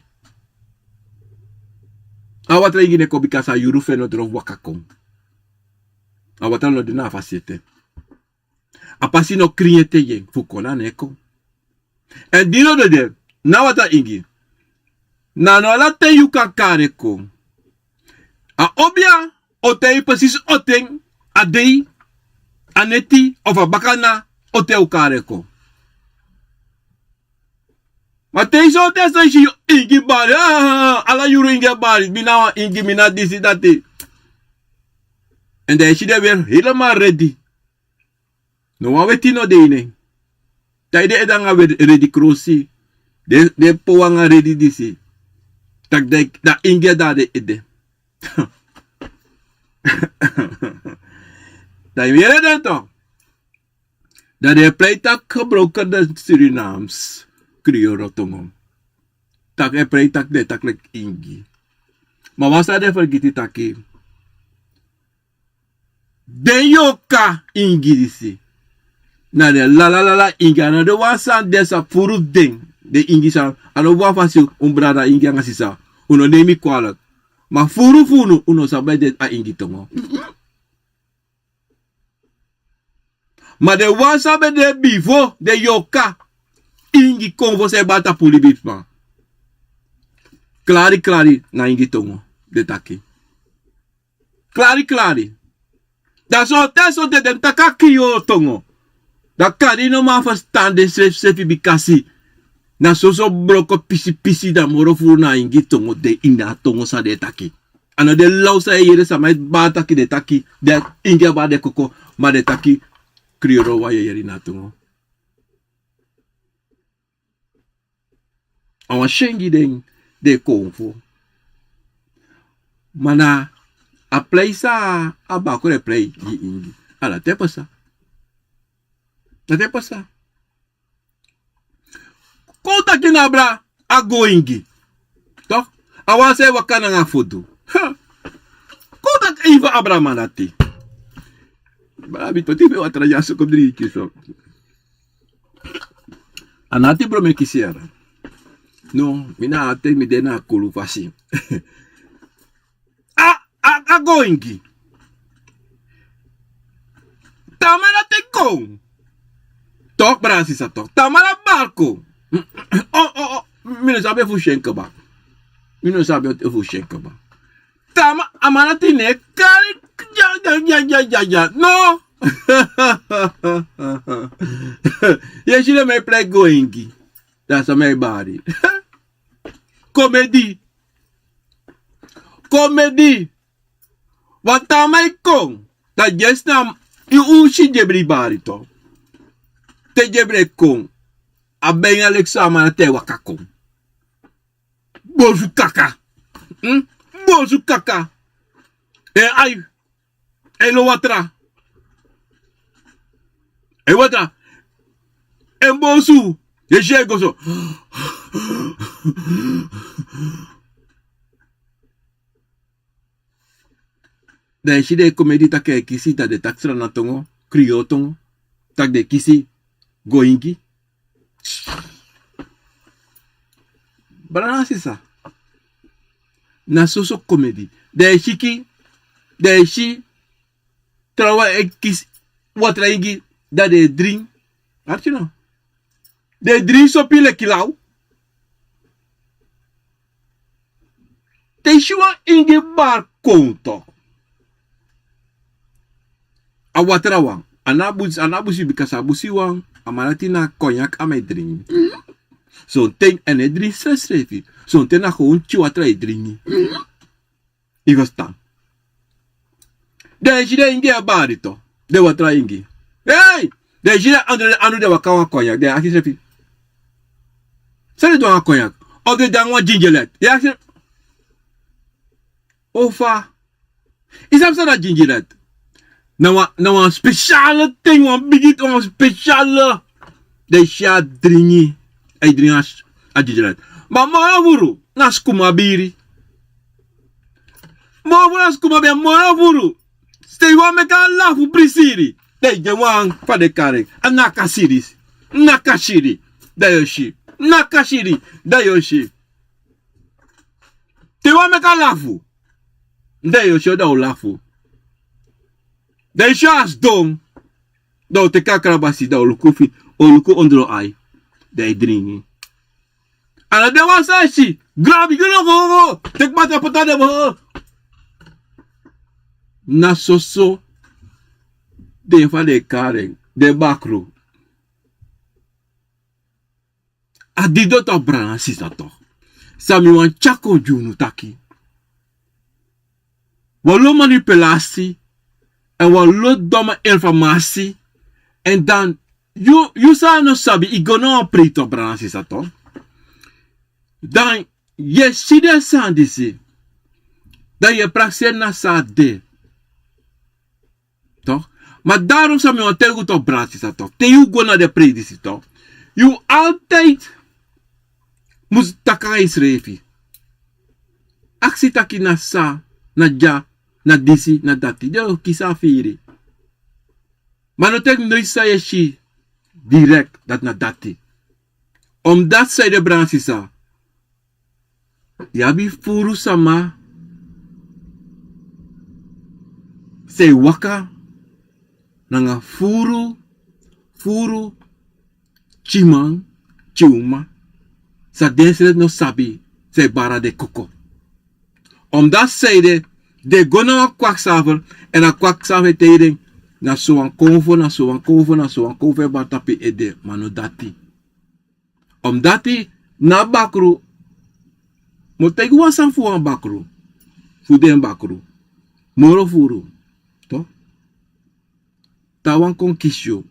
A watra ingi no e kon bika san, yuru fu en no drofu waka kon. A watra no de na a fasi ete. A pasi no krin ete gi en fu kon, a no e kon. Èn di no de de, na a watra ingi, na no ala ten yu kan kari en kon. A obia o taigi yu presisi o ten, a dei, a neti of a bakana, o ten yu kari en kon. Ma te yu so te so yu si yu ingi bari, ah, ala yuru ingi e bari, mi na wan ingi, mi na disi dati. Èn dan yu si den weri helemaal ready. No wan weti no de ini en. Te den ede nanga weri ready krosi. Den, den pow nanga ready disi. Taki dan, dan ingi e de na den ede. Dan yu yere den toch. Dan den e prei taki gebroken den Surinaams Kriyoro tongo. Taki e prei taki den e taki leki ingi. Ma wan sani den e fergiti taki, den yorka ingi disi, na den lala lala ingi, a no de wan sani den sa furu fu den. Den ingi san, a no wan fasi un brada ingi nanga sisa, un no neem mi kwalijk. Ma furu fu unu, un no sabi de a ingi tongo. Ma den wan san ben de bifo, den yorka ingi konfo san e bari tapu libisma. Klari klari na ingi tongo den taki. Klari klari. Dan sonten sonten den taki a Kriyoro tongo. Dan kande yu no man ferstan den srefi srefi bikasi na soso broko pisi pisi, dan moro furu na ingi tongo de ini a tongo san den e taki. A no de law san yu e yere sama e bari taki den taki, den ingi e bari den koko, ma den taki Kriyoro wan yu e yere ini a tongo. A wan syen gi den, den konfo. Ma na a prei san a bakru e prei gi ingi. A dati e pasa. Dati e pasa. Kon Taki na abra a goingi. Tok, a wan san e waka nanga foto. Kon taki even abra a man dati. Bra bito tifi watra ya so kon dringi so. A nati bro meki sera. No, mi na ate mi de na kulu fasi. A a a goingi. Tamara te kon. Tok brasi sa tok tamara barko. O o o. Mi no sabi fu shenke ba. Mi no sabi fu shenke ba. Tama amana tine kari. Ja ja ja ja ja ja no. Ye sile me plek goingi. Dasa me bari. Komedi. Komedi. Wan tama e kon. Dan yesi na yu un si dyebri bari to. Te dyebri e kon a ben yu na leki sama na te waka kon. Bosu kaka. Bosu kaka. En ai. En lo watra. En watra. En bosu. Ye si e go so. Dan e si den komedi taki e kisi dan den taki srana tongo, kriyo tongo, taki den kisi goingi. Brada na sisa. Na soso komedi dan e si ki dan e si trawan e kisi watra ingi. Dan den e dringi. Arti no? Den e dringi sopi leki law. Te i si wan ingi bari kon tok. A watra wan a no a busi bika san a busi wan a man dati na konyak a man e dringi. Sonten a no e dringi srefsrefi. Sonten na kon un tyi watra e dringi. I go stan. Den e si den ingi e bari to. Den watra ingi. Hei. Den e si den anu den waka wan konyak den e aksi srefi. San den du anga konyak? Of den de anga wan gingelet den e aksi srefi. Ofa. I sabi san na gingelet? Na wan na wan spesiale ten wan bigi ten wan spesiale. Den e si a dringi. A e dringi a gingelet. Ma moro furu na skumabiri. Moro furu na skumabiri moro furu. Stel yu wan meki a lafu prisiri. Dan yu gi en wan fa den kari en a naka siri. Naka siri. Dan yu o si. Naka siri. Dan yu o si. Te yu wan meki a lafu. Dan yu o si o dan o lafu. Dan yu si a sidon. Dan o teki a krabasi dan o luku fi o luku ondro ai. Dan yu dringi. A no de wan san e si grabi gi no gogo. Teki mata pota den boho. Na soso. Den fa den e kari en den bakru. A dido tok brada na sisa tok. San mi wani tyari kon gi unu taki wan lo manipulasi èn wan lo doma informasi. Èn dan yu san a no sabi i go na wan prei tok brada na sisa tok. Dan yu e si den sani disi. Dan yu e prakseri na san a de. Ma darom san mi wani taigi un tok brada sisa tok te yu go na den prei disi tok yu altide mus taki nanga yusrefi. Aksi taki na san na dya na disi na dati den o kisi a firi. Ma no taigi mi noiti san yu e si direkt dati na dati. Omdati san yu de brada sisa yu abi furu sama san e waka nanga furu furu tyiman tyi uma san densrefi no sabi san e bari na den koko. Omdati san yu de den go na wan kwaksafer èn a kwaksafer e taigi den na sowan konfo na sowan konfo na sowan konfo e bari tapu yu ede ma no dati. Omdati na a bakru mi o taigi wan sani fu wan bakru fu den bakru moro furu. Taawan kon kisi yu.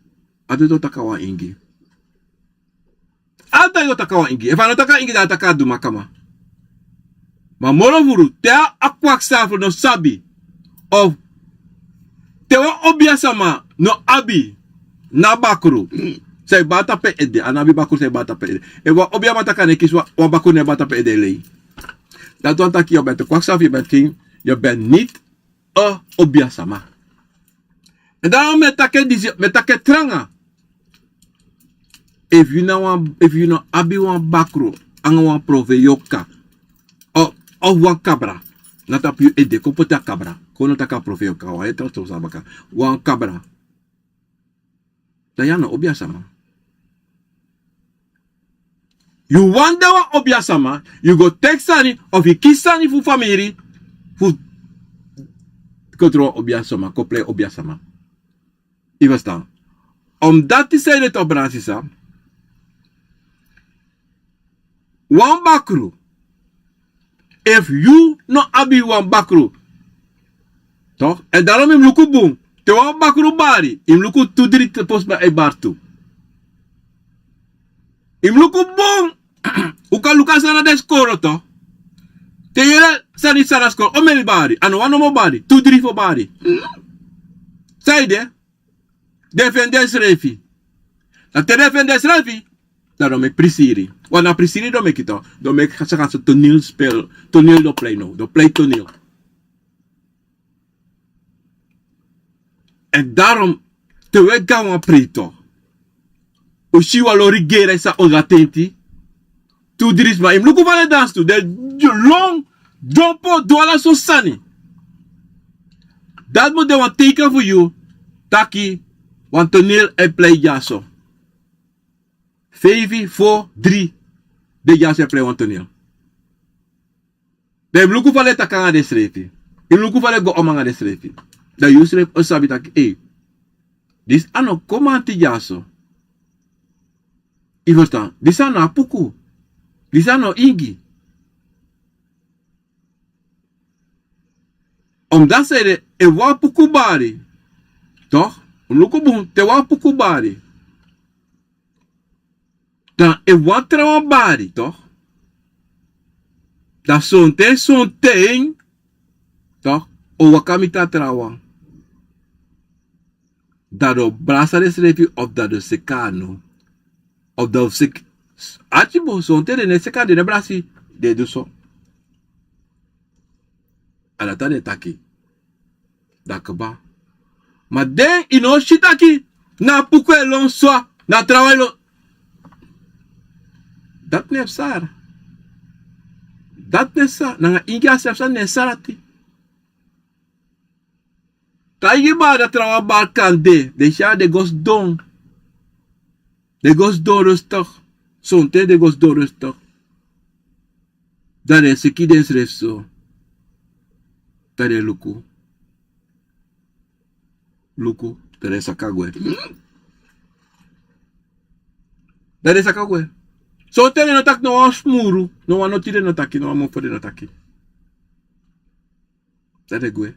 A doti o taki a wan ingi. A doti o taki a wan ingi efu a no taki a ingi dan a taki a dumakama. Ma moro furu te a kwaksafer no sabi of te wan obia sama no abi na a bakru. San e bari tapu en ede, a no abi bakru san e bari tapu en ede. Efu wan obiaman taki a no e kisi wan, wan bakru no e bari tapu en ede, lei. Dati wani taki yu ben te kwaksafi, yu ben te, yu ben niti, eh, obiasama. En dan mi e taki en disi, mi e taki en tranga. Efu yu no wan, efu yu no abi wan bakru, anga wan profeyoka. Of, of wan kabra. Na tapu yu ede, kon poti a kabra. Kon no taki a profeyoka, wan e tra so sa baka. Wan kabra. Dan yu a no obiasama. Yu wani de wan obiasama, yu go teki sani, of yu kisi sani fu famiri, fu kon tron obiasama, kon prei obiasama. Yu ferstan? Omdati san ede, toch, brada sisa. Wan bakru. Efu yu no abi wan bakru. Toch? En daarom yu mus luku bun. Te wan bakru bari, yu mus luku tu dri te, fosi a e bari tu. Yu mus luku bun. Un kan luku a sani na den skoro, toch. Te yu yere sani san na skoro, omeni bari. A no wan nomo bari. Tu dri fu bari. San ede? Den feni densrefi. Dan te den feni densrefi, dan den o meki prisiri. Want na prisiri den o meki, toch. Den o meki saka so toneelspel, toneel den o prei now. Den o prei toneel. En daarom, te un e go na wan prei, toch, un si wan lon rigeri san un latenti. Tu dri sma, yu mus luku fa den e dansi tu. Den lon, dyompo, du ala sortu sani. Dati mus de wan teken fu yu taki wan toneel e prei dyaso. Feifi, fo, dri, den dyaso e prei wan toneel. Dan yu mus luku fa den e taki anga densrefi. Yu mus luku fa den e go om anga densrefi. Dan yu srefi o sabi taki, ei, disi a no komanti dyaso. Yu ferstan? Disi a no a puku. Disi a no ingi. Omdati san ede, efu wan puku bari, toch, un luku bun, te wan puku bari, dan efu wan trawan bari, toch, dan sonten, sonten, toch, o waka miti a trawan. Dan den o brasa densrefi of dan den o seka anu. Of den o seki. Ati bun, sonten den no e seka anu, den no e brasi, den e du so. A dati a den e taki. Dan kaba. Ma den, yu no o si taki na a puku e lon so, na a trawan e lon. Dati no e psa. Dati no e psa. Nanga ingi a srefi sani no e psa dati. Taigi bari, a trawan bari kan de, den e si a, den go sidon. Den go sidon rustig. Sonten den go sidon rustig. Dan den e seki densrefi so. Dan den e luku. Luku, dan den e saka gwe. Dan den e saka gwe. Sonten den no taki, no wan smuru, no wan noti den no taki, no wan mofo den no taki. Dan den gwe.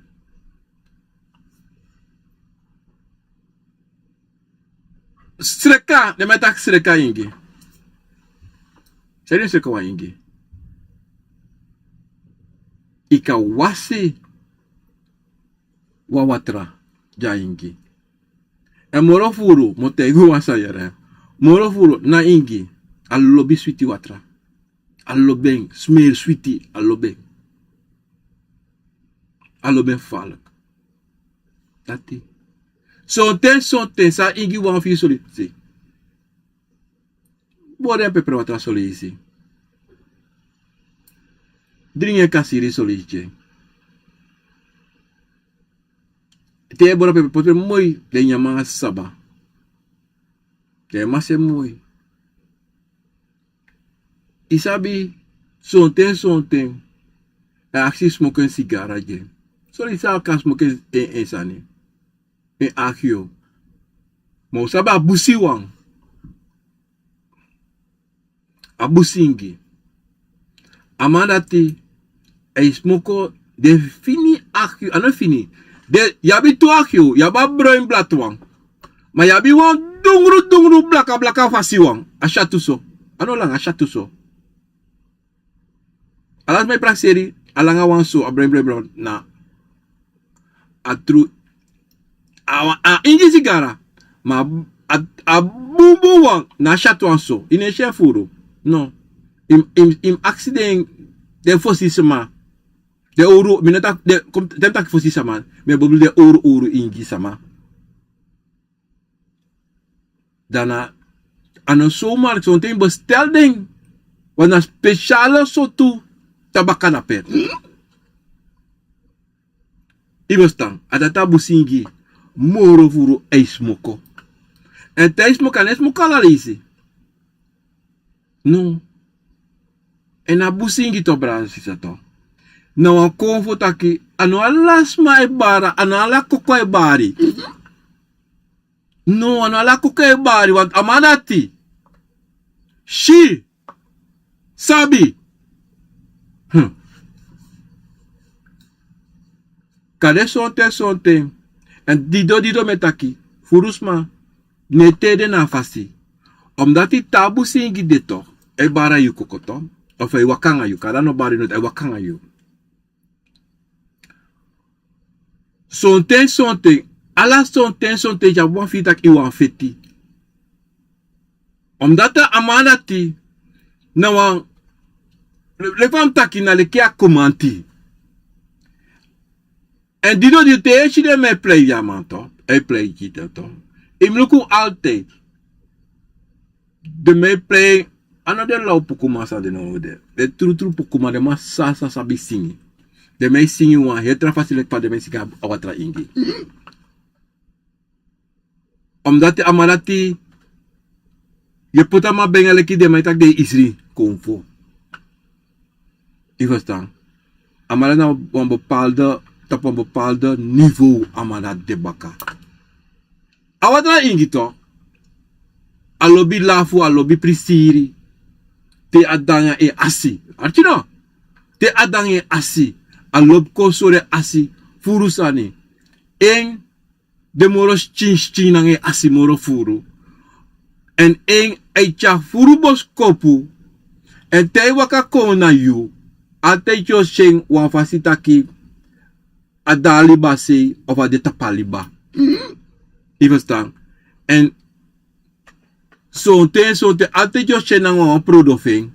Sreka, den man e taki sreka ingi. San ede sreka wan ingi? Yu kan wasi wan watra gi a ingi. Èn moro furu, mi o taigi wan sani yere. Moro furu na ingi, a lobi switi watra. A lobi en, smeri switi, a lobi en. A lobi en falk. Dati. Sonten, sonten, san ingi wani fu yu solisi. Bori en pepere watra solisi. Dringi en kasiri solisi. Te yu e bori en pepere, poti en moi, dan yu nyan en anga saba. Dan yu e masi en moi. Yu sabi, sonten, sonten, a e aksi smoko en sigara gi en. Solisi kan smoko en, en sani. En agio. Ma un sabi a busi wan. A busi ingi. A man dati, a e smoko den fini agio, a no fini. Den, yu abi tu agio, yu abi a broin blati wan. Ma yu abi wan dungru, dungru blaka, blaka fasi wan. A syatu so. A no langa, a syatu so. Ala sma e prakseri, a langa wan so, a broin, broin, broin, na a tru, a, a ingi sigara, ma A, a bunbun wan na a syatu wan so. Yu no e si en furu. No. Yu mus, yu mus, yu mus aksi den, den fosi sma. Den owru, mi no taki, den, kon, den taki fosi sama. Mi e bedoel den owru, owru ingi sama. Dan na, a no zomaar, sonten yu bestel den. Wan na speciale sortu tabaka na pe. Yu bestel. A dati a busingi. Moro furu a e smoko. Èn te a e smoko, a no e smoko ala leisi. No. Èn a busingi tu, brada, sisa tu. Na wan konfo taki, a no ala sma e bari, a no ala koko e bari. No, a no ala koko e bari, want a man dati. Si. Sabi. Hmm. Kande sonten, sonten. Èn didon, didon mi e taki. Furu sma. No e tei den na a fasi. Omdati te a busingi de tu, a e bari yu koko tu. Of a e waka nanga yu. Kande a no bari yu no, a e waka nanga yu. Sonten, sonten. Ala sonten, sonten yu abi wan firi taki yu wani feti. Omdati a man dati na wan, leki fa mi taki, na leki a kumanti. Èn didon, didon, te yu e si den man e plei, ya man tu, e plei gi den tu. Yu mus luku altijd. Den man e plei, a no den law pukuman san den no de. Den trutru pukuman, den man sa, sa sabi singi. Den man e singi wan heri tra fasi leki fa den man e singi a, a watra ingi. Omdati a man dati, yu e poti a man benga leki den man e taki den e isri konfo. Yu ferstan? A man dati na wan bepaalde, tapu wan bepaalde niveau a man dati de baka. A watra ingi tu. A lobi lafu, a lobi prisiri. Te a de nanga en asi. Arki no? Te a de nanga en asi. A lobi kon sori en asi. Furu sani. En de moro skin skin nanga en asi moro furu. Èn en e tyari furu boskopu. Èn te a e waka kon na yu, altijd yu o si en wan fasi taki a de a liba sei of a de tapu a liba. Yu ferstan? Èn sonten, sonten altijd yu o si en nanga wan prodo fu en.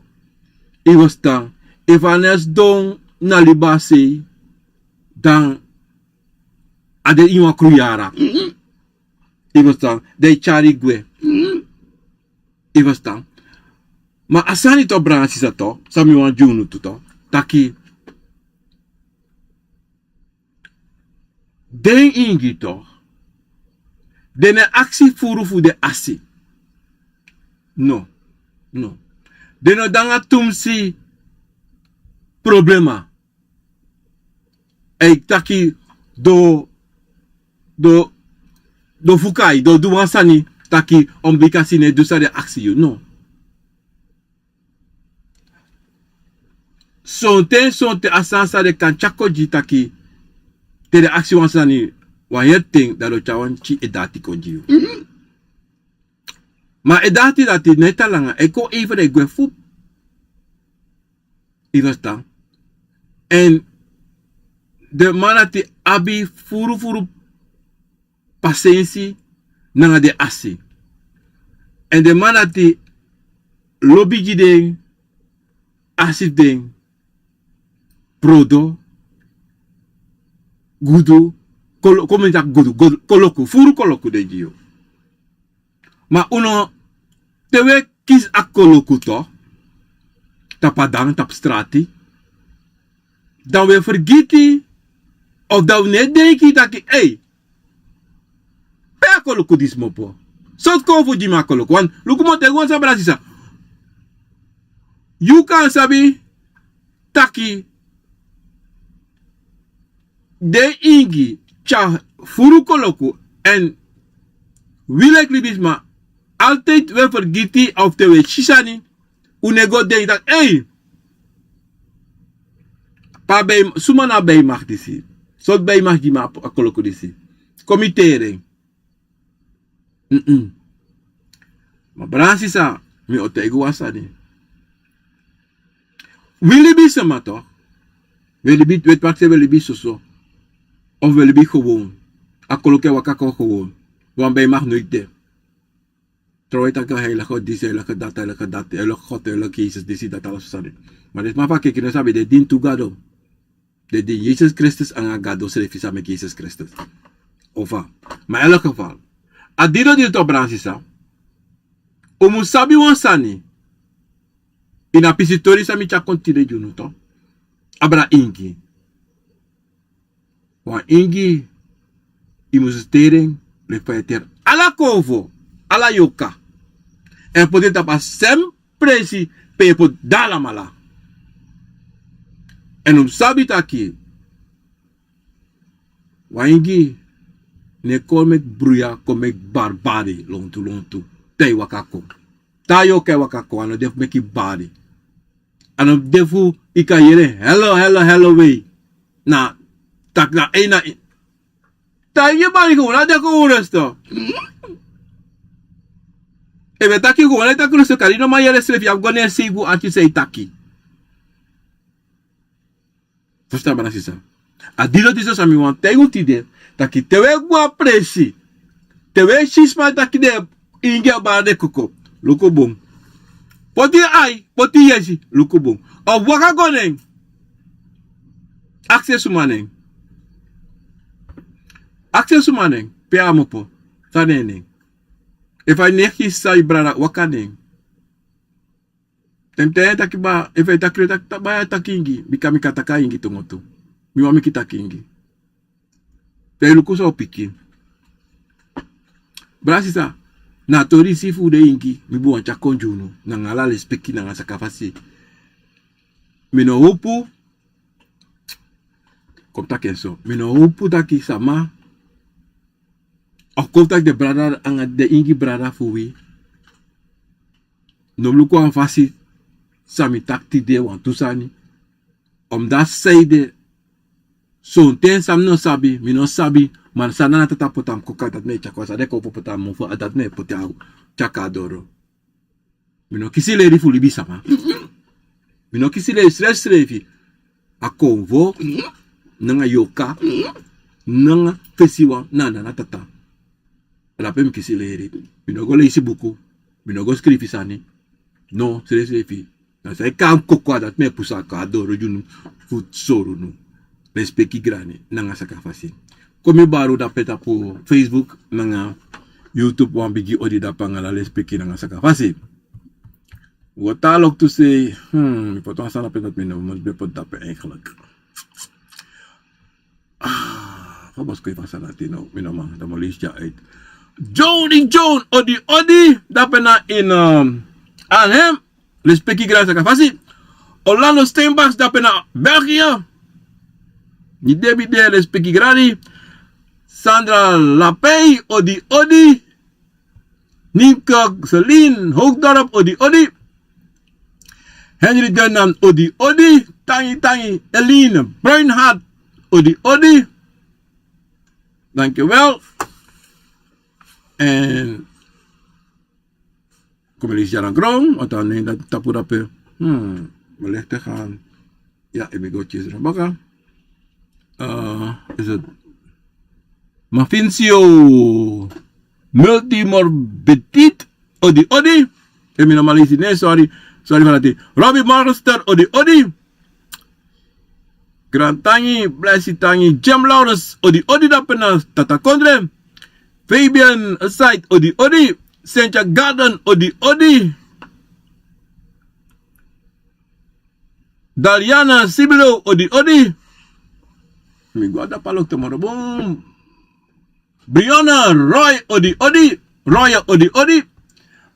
Yu ferstan? Efu a no e sidon na liba sei, dan a de ini wan kruyara. Yu ferstan? Den e tyari gwe. Yu ferstan? Ma a sani tu, brada, sisa tu, san mi wani gi unu tu tu, taki den ingi tu, den no e aksi furu fu den asi. No. No. Den no de nanga tumsi problema. A e taki den, den, den fukai, den du wan sani taki omdati a no e du san den aksi yu. No. Sonten, sonten a sani san den kan tyari kon gi yu taki te den aksi wan sani, wan heri ten, dan den o tyari wan pikin e dati kon gi yu. Ma e dati dati no e tan langa, e kon even, e gwe fu. Yu ferstan? Èn den man dati abi furu furu pasensi nanga den asi. Èn den man dati lobi gi den asi fu den prodo, gudu, kolo-, kon mi taki gudu, gudu, koloku, furu koloku den gi yu. Ma unu, te wi e kisi a koloku tu, tapu a dan, tapu strati, dan wi e fergiti, of dan wi no e denki taki, ei, pe a koloku disi kmopo? Sortu kon fu gi mi a koloku? Want luku, mi o taigi wan sani, brada, sisa. Yu kan sabi taki den ingi tyari furu koloku, èn wi leki libisma, altijd wi e fergiti, of te wi e si sani, unu e go denki taki, ei, pe a bei, suma na a beimak disi? Sortu beimak gi mi a, a koloku disi? Kon mi teri en. Mm-mm. Ma brada, sisa, mi o taigi wan sani. Wi libisma tu, wi e libi, wi e taki taki wi e libi soso. Of wi e libi gewoon. A koloku e waka kon gewoon. Wan beimak no e de. Trouwe taki heilige disi, heilige dati, heilige dati, heilige God, heilige Jesus disi, dati ala sani. Ma den sma fu a keki no sabi den dini tu gado. Den dini Jesus Kristus anga gado srefi san meki Jesus Kristus. Ofa. Ma in elk geval, a dino dino tu, a brada sisa. Un mus sabi wan sani. Ini a pisi tori san mi tyari kon tide gi unu tu, abra ingi. Wan ingi, i mus teri en leki fa i e teri ala konfo, ala yoka. Èn poti en tapu a sem presi pe i e poti dalamala. Èn un mus sabi taki wan ingi no e kon meki bruya, kon meki barbari lontu lontu. Te i waka kon, te a yoka e waka kon, a no de fu meki bari. A no de fu i kan yere helo helo helo wei. Na taki na en na en. Taigi bari kon, na de kon un resto. Efu e taki kon, na e taki resto, kari no man yere srefi, a mus go na en seigu ati san e taki. Fusutan, brada sisa. A dino disi san mi wani taigi un tide, taki te un e gwe a presi, te un e si sma taki den ingi, a bari den koko, luku bun. Poti ai, poti yesi, luku bun. Of waka go na en. Aksi en suma nen. Aksi en suma nen, pe a mu opo, san na en nen. Efu a neti sisa, i brada, waka na en. Te mi taigi en taki baa, efu a e taki, taki baa, ya taki ingi, bika mi kan taki a ingi tongo tu. Mi wani meki i taki ingi. Te i luku san o piki. Brada sisa, na a tori disi fu den ingi mi bun wani tyari kon gi unu, nanga ala lespeki nanga sakafasi. Mi no opo, kon taki en so, mi no opo taki sama, of kon taki den brada anga den ingi brada fu wi no mus luku wan fasi san mi taki tide, wantu sani. Omdati san ede, sonten san mi no sabi, mi no sabi, ma san Nana Tata poti na mi koko, a dati mi e tyari kon, san den kon poti na mi mofu, a dati mi e poti a tyari kon na doro. Mi no kisi leri fu libisama. Mi no kisi leri srefsrefi. A konfo nanga yoka nanga fesiwan na Nana Tata. A dape mi kisi leri. Mi no go leisi buku. Mi no go skrifi sani. No, srefsrefi. Na san e kon na mi koko, a dati mi e puru kon na doro gi unu fu sori unu. Lespeki grani nanga sakafasi. Kon mi bari un dape tapu Facebook nanga YouTube, wan bigi odi dape anga ala lespeki nanga sakafasi. Wata lok tu sei, hmm, mi poti wan sani dape dati mi no mus ben poti dape eigenlijk. Ah, fa mus kon fu a sani dati no, mi no man, dan mi o leisi dya uit. Joni John, odi odi, dape na ini, um, Arnhem, lespeki grani sakafasi. Orlando Steinbach, dape na België. Mi de, mi de, lespeki grani. Sandra Lapey, odi odi. Ninka Celine Hoogdorp, odi odi. Henry Dennan, odi odi. Tangi tangi. Eline Bruinhart, odi odi. Dankjewel. En kon mi leisi dya na gron, want dan na en dati tapu dape. Hmm, mi legi te gaan. Ya, efu mi go tyesi baka. Eh, is het Mafincio Multimorbidit, odi odi. Efu mi no man leisi, nee, sorry. Sorry fu dati. Robbie Monster, odi odi. Grand tangi, blesi tangi. Jim Lawrence, odi odi dape na Tata Kondre. Fabian Side, odi odi. Sentia Garden, odi odi. Daliana Sibilo, odi odi. Mi go a dape a loktu moro bun. Brianna Roy, odi odi. Roy, odi odi.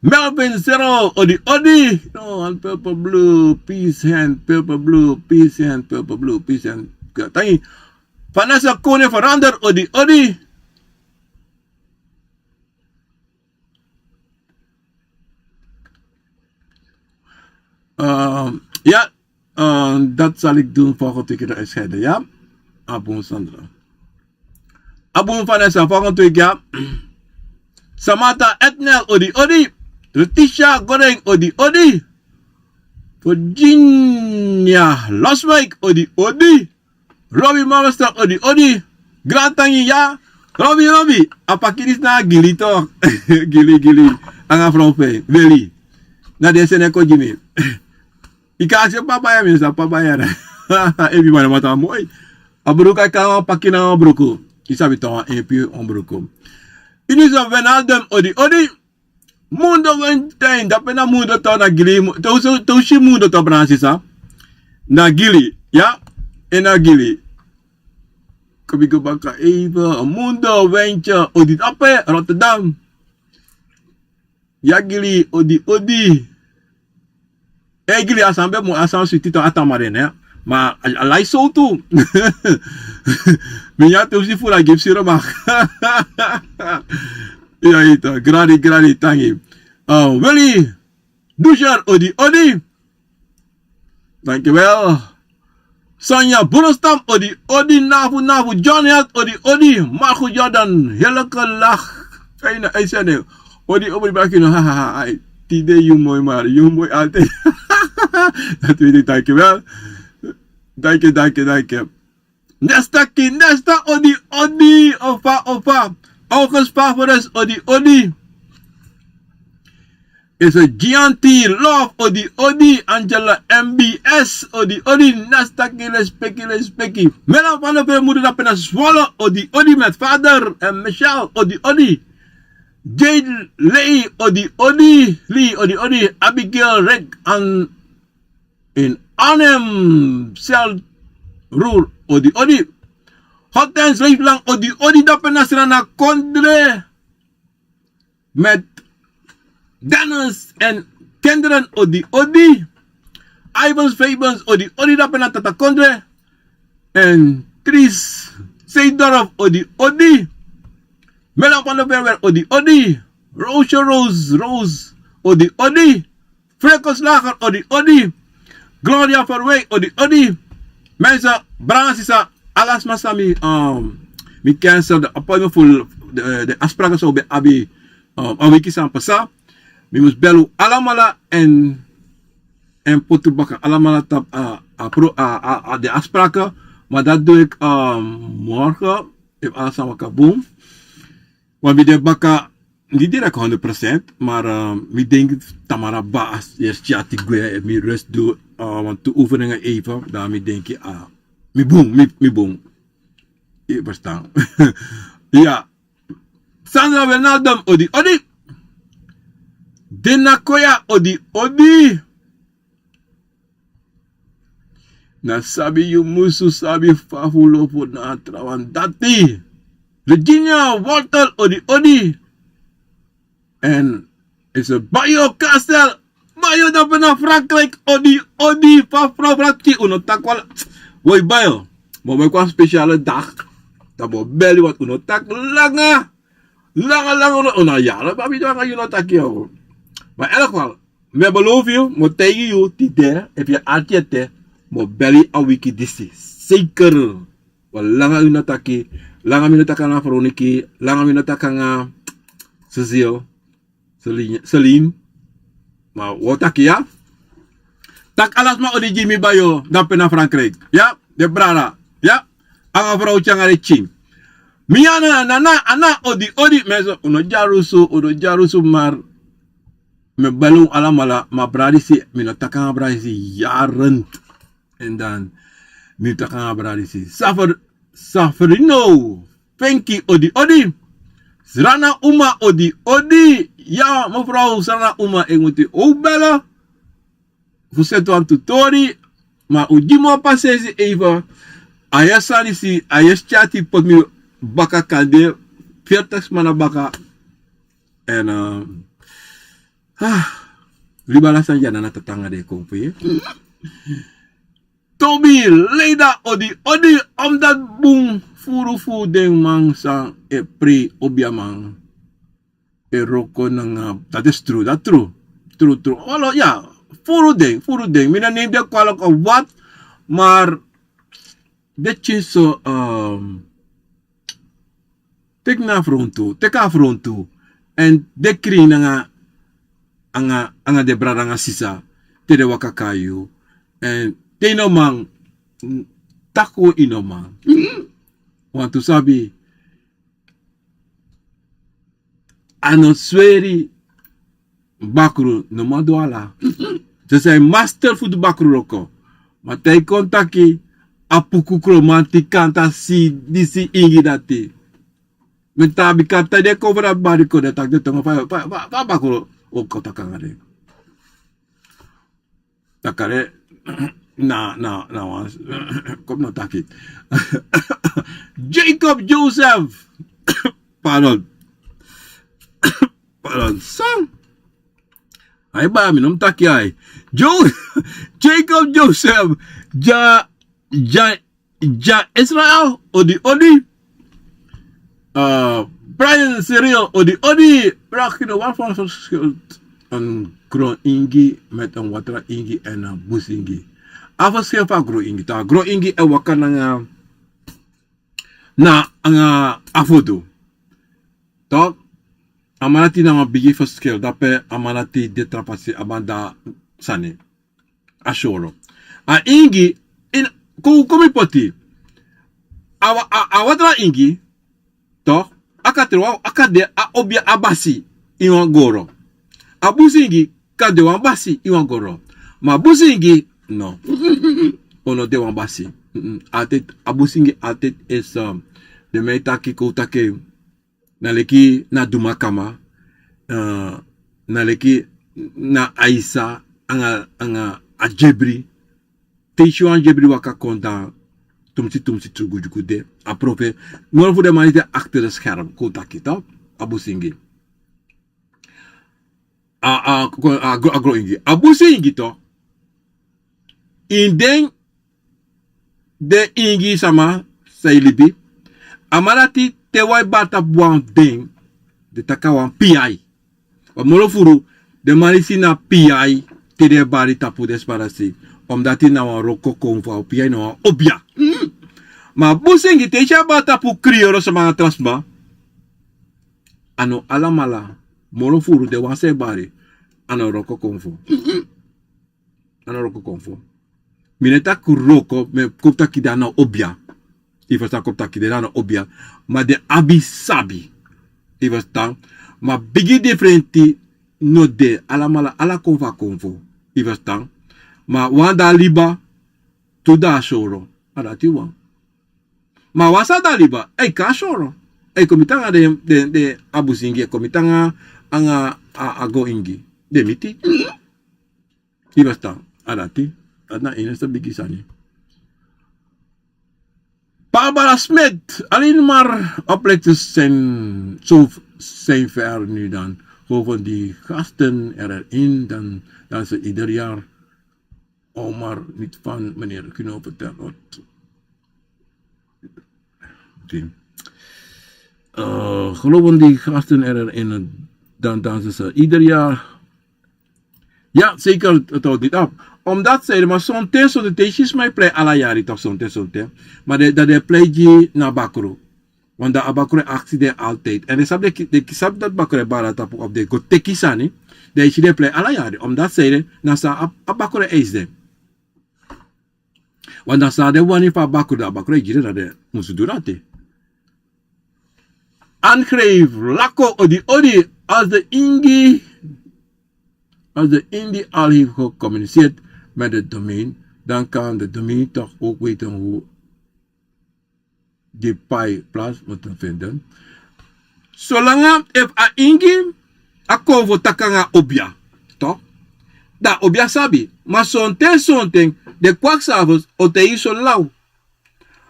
Melvin Zero, odi odi. No, and Purple Blue, peace hand, Purple Blue, peace hand, Purple Blue, peace hand. Tangi. Vanessa Kone Verander, odi odi. Ehm, ya, ehm, dat zal ik doen volgende week in de uitzending, ya. Abun Sandra. Abun Vanessa, volgende week, ya. Samantha Etnel, odi odi. Letitia Goreng, odi odi. Virginia Loswijk, odi odi. Robi Master, odi odi. Grand tangi, ya. Robi, Robi, a pakiri na gili toch. Gili, gili. Nanga frow fu en, Weli. Na den seni en kon gi mi. I kan aksi en papa ya, mi sa papa ya na. Ebi man mata moi. A bruku a kan wan paki na wan bruku. I sabi tan wan empi wan bruku. Ini so Wijnaldum odi odi. Mundo Wentijn, dape na Mundo to na Gili. Te u si Mundo to, brada sisa. Na Gili, ya. En na Gili. Kon mi go baka even. Mundo Wentje odi dape, Rotterdam. Ya Gili odi odi. E Gili, a sani ben mu, a sani switi to, a tamari en, ma a lai sowtu. Mi nyan te u si fu la gi mi siro ma. Ya ita, gradi, gradi, tangi. Weli, Dusher odi odi. Dankjewel. Sonja Burenstam odi odi, Nafu Nafu, John Held odi odi, Marco Jordan, heerlijke lach. Fijne uitzending. Odi odi, bakino, hahaha. Ai, tide yu moi maar, yu moi altijd. Dat weet ik, dankjewel. Dank je, dank je, dank je. Nesta ki, Nesta odi odi, ofa ofa. August Favorus odi odi. Is a Gianti Love odi odi, Angela M B S odi odi, Nastaki, respeki, respeki. Mela van de Vermoeden, dape na Zwolle odi odi, met vader en Michelle odi odi. Jade Lee odi odi, Lee odi odi, Abigail Rick en in Arnhem, Sel Roer odi odi. Hortense Leeflang odi odi, dape na Srana Kondre. Met Dennis en kinderen odi odi. Ivans Fabens odi odi, dape na Tata Kondre. En Tris Seedorf odi odi. Melan van der Werwer odi odi. Roosje Roos Roos odi odi. Frekoslager odi odi. Gloria Verwij odi odi. Mensen, brada, sisa, ala sma san mi, um, mi cancel de appointment fu de, de afspraken san un ben abi, um, a wiki san pasa. Mi mus bel un alamala en, en poti un baka alamala tapu a, a, pro, a, a, a de afspraken. Maar dat doe ik, um, morgen. Efu ala sani waka bun. Want mi de baka, niet direct honderd procent, maar, eh, mi denk tamara ba as eerst tyati gwe, mi rust doe, eh, want tu oefeningen even, dan mi denk, ah, mi bun, mi, mi bun. Je verstaan. Ja. Sandra Wijnaldum, odi, odi. Dina Koya, odi, odi. Na sabi yu musu sabi fa fu lofu na a trawan dati. Virginia Walter, odi odi. En is a Bayo Castel. Bayo, dape na Frankrijk, odi odi. Fa frow Frankrijk, un no taki wala. Woi Bayo, mi o meki wan speciale dag. Dan mi o bel yu, want un no taki langa. Langa langa, un no, un no yara, babi, dan yu no taki. Ma in elk geval, mi e belofu yu, mi o taigi yu tide, efu yu arki ete, mi o bel yu a wiki disi. Zeker. Want langa yu no taki, langa mi no taki nanga Veronica, langa mi no taki nanga Cecile, Celine, Celine. Ma wi o taki, ya. Taki ala sma odi gi mi, Bayo, dape na Frankrijk. Ya, den brada. Ya. Nanga frow nanga den pikin. Mi ya na, na, na, na, odi, odi. Mensen, un no dyarusu, un no dyarusu, maar mi e bel un alamala, ma brada disi, mi no taki nanga brada disi yaren. En dan, mi taki nanga brada disi. Safer, Saferino, Fenki, odi, odi. Srana Uma, odi, odi. Ya, mevrouw Srana Uma, ik moet u ook bellen. Fu seti wantu tori, ma un gi mi wan pasensi even. A yesi sani disi, a yesi tyati poti mi baka kande, veertig sma na baka. En, eh, ah, libi ala sani dya na Tata nanga den e kon fu yu. Tobi Leida, odi, odi, omdat bun furu fu den man san e prei obiaman. E wroko nanga, dat is true, dat true. True, true. Olo, ya, furu den, furu den. Mi no neem den kwalijk of wat, maar den pikin so, ehm, teki na frontu, teki a frontu. En den krin nanga, nanga, nanga den brada nanga sisa, te den waka kon na yu. En te yu no man, taki yu no man. Wantu sabi, a no sweri, bakru no man du ala. Ze zijn master fu du bakru wroko. Ma te yu kon taki a puku kromanti kanta si disi ingi dati. Mi tabi kanta den kon fu dati bari kon den taki den tongo fa, fa, fa, fa bakru o kon taki nanga den. Takare na, na, na wan, kom na taki. Jacob Joseph. Pardon. Pardon. San. Ai ba mi no mi taki ai. Jo, Jacob Joseph. Ja, ja, ja Israel. Odi, odi. Eh, Brian Cyril, odi, odi. Vraag je nou wat voor verschil een groen ingi met een watra ingi en een busingi. A verschil van groen ingi. Ta groen ingi en waka nanga, na anga afodo. Toch? A man dati na wan bigi verschil. Dape a man dati de tra fasi a man da sani. A soro. A ingi, in, kon, kon mi poti. A wa, a, a watra ingi, toch? A kan de wan, a kan de a obia a basi ini wan goro. A busingi kan de wan basi ini wan goro. Ma busingi, no. O no de wan basi. Mm-mm. Altijd, a busingi altijd is, um, den man e taki, kon taki, na leki na dumakama, eh, na leki na aisa anga, anga a jebri. Te yu si wan jebri waka kon dan tumsi, tumsi trugudugu de. A profe, moro fu den man yu de achter de scherm, kon taki toch, a busingi. A, a, a, a gro, a gro ingi. A busingi toch. In den, den ingi sama san e libi. A man dati te wan e bari tapu wan den, den taki a wan piai. Wan moro furu, den man disi na piai, te den e bari tapu den sma dati. Omdati na wan wroko konfo, a piai na wan obia. Mm. Ma busingi te yu si a bari tapu kriyoro sama nanga tra sma. A no alamala, moro furu den wan san e bari, a no wroko konfo. Mm-mm. A no wroko konfo. Mi no e taki wroko, ma kon taki den na obia. Yu ferstan, kon taki den na obia. Ma den abi sabi. Yu ferstan. Ma bigi difrenti no de, alamala, ala konfo a konfo. Yu ferstan. Ma wan de a liba, tu de a soro. A dati wan. Ma wan san de a liba, a e kon a soro. A e kon miti anga den, den, den a busingi, a e kon miti anga, anga a, a gro ingi. Den miti. Yu ferstan, a dati. Dati na ini so bigi sani. Barbara Smith, alleen maar opletters zijn, zo zijn ver nu dan. Gewoon die gasten erin, dan, dan ze ieder jaar. Omar, niet van meneer Kino vertelt wat. Oké. Eh, geloven die gasten erin, dan dansen ze ieder jaar. Ja, zeker, het houdt niet op. Omdat zij, maar zo'n ten, zo'n ten, is mijn plei ala jari toch zo'n ten, zo'n ten. Maar de, dat de plei die na bakru. Want dan a bakru e aksi den altijd. En den sabi, den sabi dati bakru e bari tapu of den go teki sani. Den e si den plei ala yari. Omdat zij den, na san a, a bakru e eisi den. Want dan san den wani fu a bakru, dan a bakru e gi den, dan den musu du dati. Aangrijp, lako, odi, odi, als de ingi, als de ingi al heeft gecommuniceerd met het domein, dan kan de domein toch ook weten hoe die pai plaats moeten vinden. Solanga efu a ingi a konfo taki nanga obia, toch? Dan obia sabi. Ma sonten, sonten, den kwakzavers o taigi yu so law.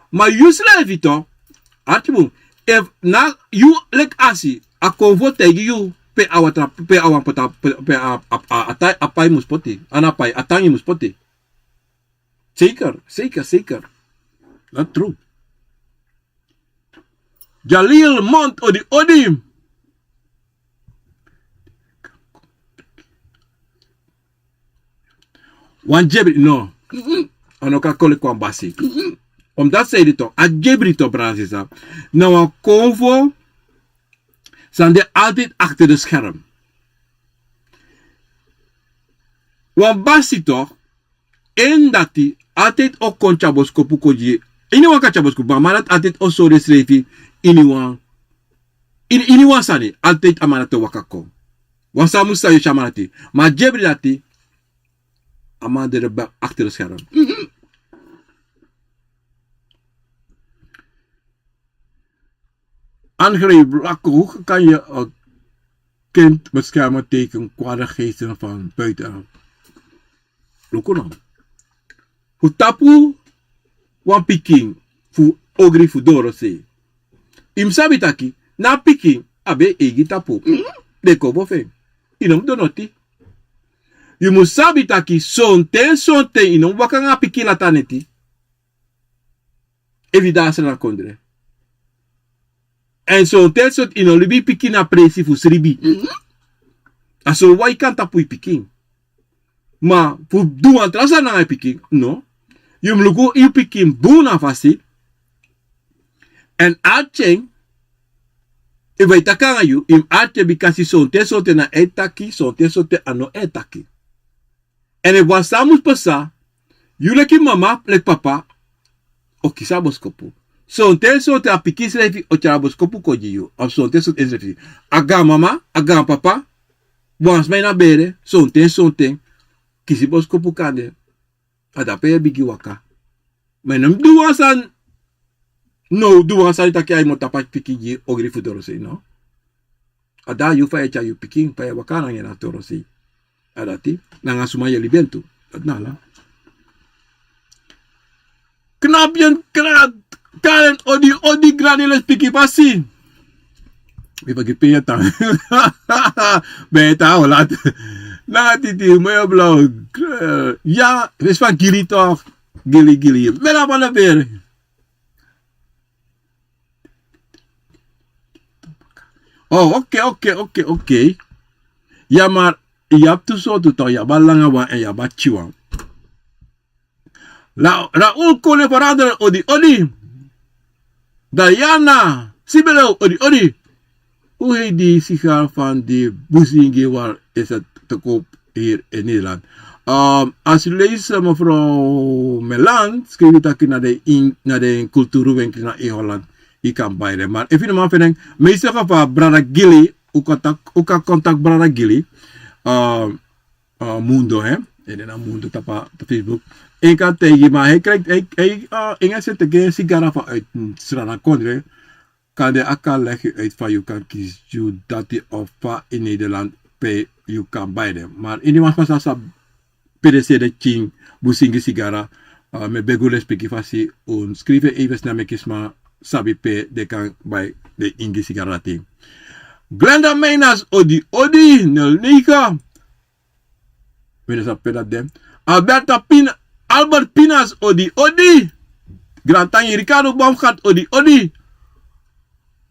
Ma yu srefi toch, arki bun, efu na yu leki asi, a konfo taigi yu pe a watra, pe a wan pota, pe, pe a, a, a, a tai, a pai mus poti, a na pai, a tangi mus poti. Zeker, zeker, zeker. Dat true. Jalil Mond, odi, odi. Wan jebri, no. Mm-mm. A no kan koli kon basi. Mm-mm. Omdat zij die toch, a jebri toch, brada, sisa. Na wan konfo, san de altijd achter de scherm. Wan basi toch, en dati altijd o kon tyari boskopu kon gi. Iniwan kan tyari boskopu, ma a man dati altijd o sori ensrefi iniwan. Ini, iniwan sani, altijd a man dati o waka kon. Wan sani mus sabi yu si a man dati. Ma a Jebri dati, a man de de bak achter de scherm. Angrijp, lako, hoe kan je een kind beschermen tegen kwade geesten van buiten? Luku no. Fu tapu wan pikin fu ogri fu dorosei. Yu mus sabi taki na a pikin abi en eigi tapu. Den kon boven. Yu no mus du noti. Yu mus sabi taki sonten sonten yu no mus waka nanga a pikin lati a neti. Efu yu de na Sranan kondre. Èn sonten sonten yu no libi yu pikin na presi fu sribi. A so wan yu kan tapu yu pikin. Ma fu du wan tra sani nanga yu pikin, no. Yu mus luku yu pikin bun na fasi. Èn arki en, efu a e taki nanga yu, yu mus arki en bikasi sonten sonten na en e taki, sonten sonten a no e taki. Èn efu wan sani mus pasa, yu leki mama, leki papa, o kisi a boskopu. Sonten sonten a pikin srefi o tyari a boskopu kon gi yu. Of sonten sonten en srefi. A gaan mama, a gaan papa, wan sma ini a bere, sonten sonten, kisi boskopu kande. A dape yu e bigin waka. Ma yu no mus du wan sani, no, du wan sani taki a yu mu tapu a pikin gi ogri fu dorosei, no. A de na yu fa yu e tyari yu pikin, fa yu e waka nanga en na dorosei. A dati, nanga suma yu e libi en tu. Dati na ala. Knap yen krat, karen odi odi grani lespeki fasi. Mi fagiti pe yu e tan. Ben yu e tan Holland. Nanga titi, moyo blauw. Ya, fesi fa gili toch. Gili, gili. Mera van de bere. Oh, oké, oké, oké, oké. Ya, maar yu abi tu sortu toch, yu abi a langa wan èn yu abi a pikin wan. La, Raoul Kone Veranderen, odi, odi. Diana Sibelo, odi, odi. Hoe heet die sigaar van die Busingi waar is het te koop hier in Nederland? Ehm, als je leest, eh, mevrouw Melan, schrijf het ook naar de, in, naar de cultuurwinkel naar in Holland. Je kan bij de, maar even man vinden, meestal van Brada Gili, ook contact, ook contact Brada Gili. Ehm, eh, Mundo, hè. En dan Mundo tapa Facebook. Ik kan tegen, maar hij krijgt, hij, hij, eh, in zijn teken sigara vanuit, mm, Sranan Kondre. Kan de akka leg yu uit fa yu kan kisi yu dati of fa in Nederland pe yu kan bai den. Maar ini wan sma sa sabi pe den sede pikin Busingi sigara, eh, mi e begi un lespeki fasi un skrifi even snel meki sma sabi pe den kan bai den Ingi sigara dati. Glenda Meinas, odi, odi, nul negen. Mi no sabi pe dati de. Alberta Pin-, Albert Pinas, odi, odi. Grantangi Ricardo Baumgart, odi, odi.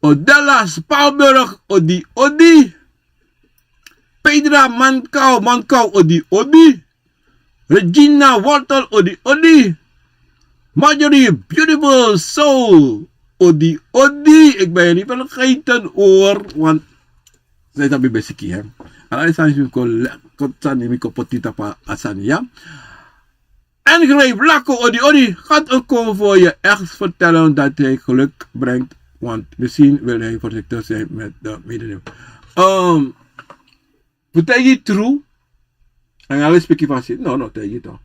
Odella Spalberg, odi, odi. Pedra Mankau, Mankau, odi, odi. Regina Wortel, odi, odi. Marjorie Beautiful Soul, odi, odi. Ik ben je niet vergeten, hoor. Want zij zijn besiki, hè. Ala sani mi kon le-, kon sani mi kon poti tapu a sani, ya. En Grijp Lako, odi, odi. Gaat een konvo je echt vertellen dat hij geluk brengt? Want misschien wil hij voorzichtig zijn met de mededelen. Ehm, Fu taigi tru, nanga lespeki fasi, no, no taigi toch.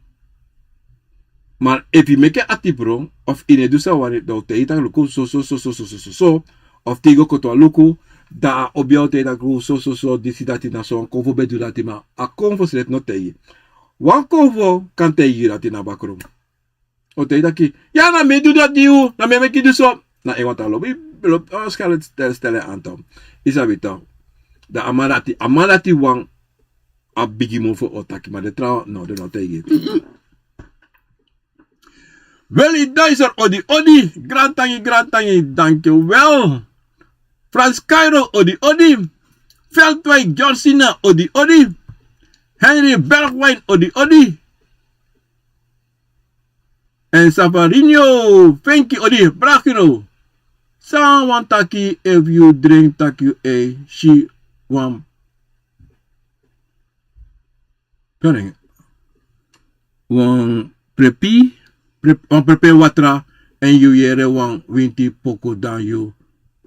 Maar efu yu meki ati bron, of yu no e du san yu wani, dan un taigi taki luku so, so, so, of taigi un koti wan luku, dan a obiya un taigi taki luku so, so, so, disi dati na so, wan konfo ben du dati, ma a konfo srefi no taigi. Wan konfo kan taigi yu dati na bakru. O taigi taki, ya, na mi e du dati gi yu, na mi e meki yu du so. Na en wani tan lobi, lobi, o, skel, stel, stel en aan toch. Yu sabi toch. Dan a man dati, a man dati wan, a bigi mofo o taki, ma den trawan, no, den no taigi. Willy Duiser, odi, odi, grantangi, grantangi, dankjewel. Frans Cairo, odi, odi. Veldwijk Georgina, odi, odi. Henry Bergwijn, odi, odi. En Safarinho, Fenki, odi, Brachino. San wan taki, efu yu drink taki yu e si wan, pardon, wan prepi, pre-, wan prepe watra, èn yu yere wan winti poku, dan yu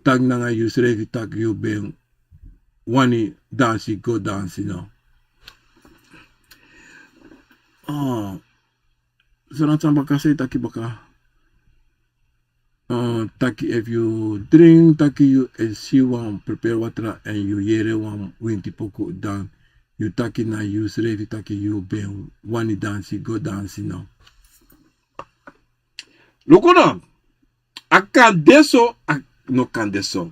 taki nanga yusrefi taki yu ben wani dansi go dansi no. Ah, so na san baka sei taki baka. Ah, taki efu yu dringi taki yu e si wan prepare watra èn yu yere wan winti poku dan yu taki na yu srefi taki yu ben wani dansi go dansi no. Luku no. A kan de so, a no kan de so.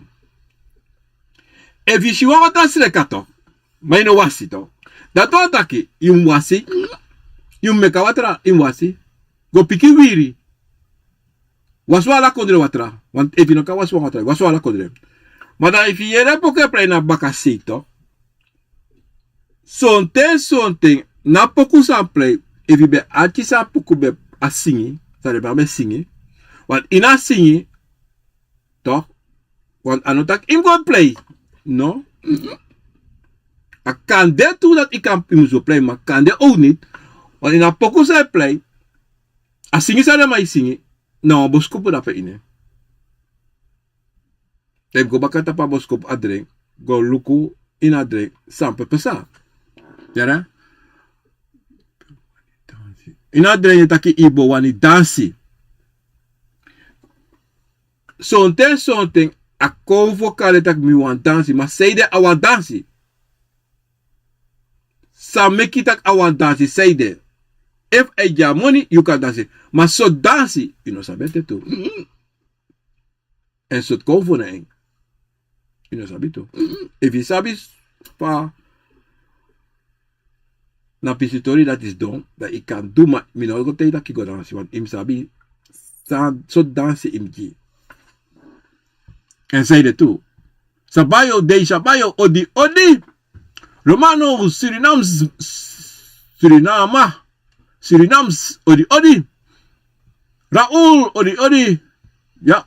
Efu yu si wan watra sreka to, ma yu no wasi to, dati wani taki yu mus wasi. Yu mus meki a watra yu mus wasi. Go piki wiri. Wasi wan ala kondre watra. Want efu yu no kan wasi wan watra, wasi wan ala kondre. Ma dan efu yu yere poku e prei na bakasei to, sonten sonten na poku san plei. Efu yu ben arki san poku ben a singi, san den ben a ben singi. Want ini a singi, tok, want a no taki yu mus go plei. No. A kan de tu dati yu kan yu mus go plei ma kan de owni. Want ini a poku san e plei, a singi san den man e singi, na wan boskopu dape ini. Te go baka tapu a boskopu a dren, go luku ini a dren san pe pesa. Yara. Ini a dren yu taki yu bo wani dansi. Sonten sonten a kon fu kari taki mi wani dansi ma seide a wani dansi. San meki taki a wani dansi seide? Efu a e gi a moni yu kan dansi. Ma so dansi yu no sabi ete tu. Èn sortu kon fu na en. Yu no sabi tu. Efu yu sabi fa na pisitori dati si don, dan yu kan du ma mi no go tei taki go dansi want yu mus sabi san sortu dansi yu mus gi. Èn san yu de tu? Sabayo dei sabayo odi odi. Romano surinams surinama surinams odi odi. Raul odi odi. Ya.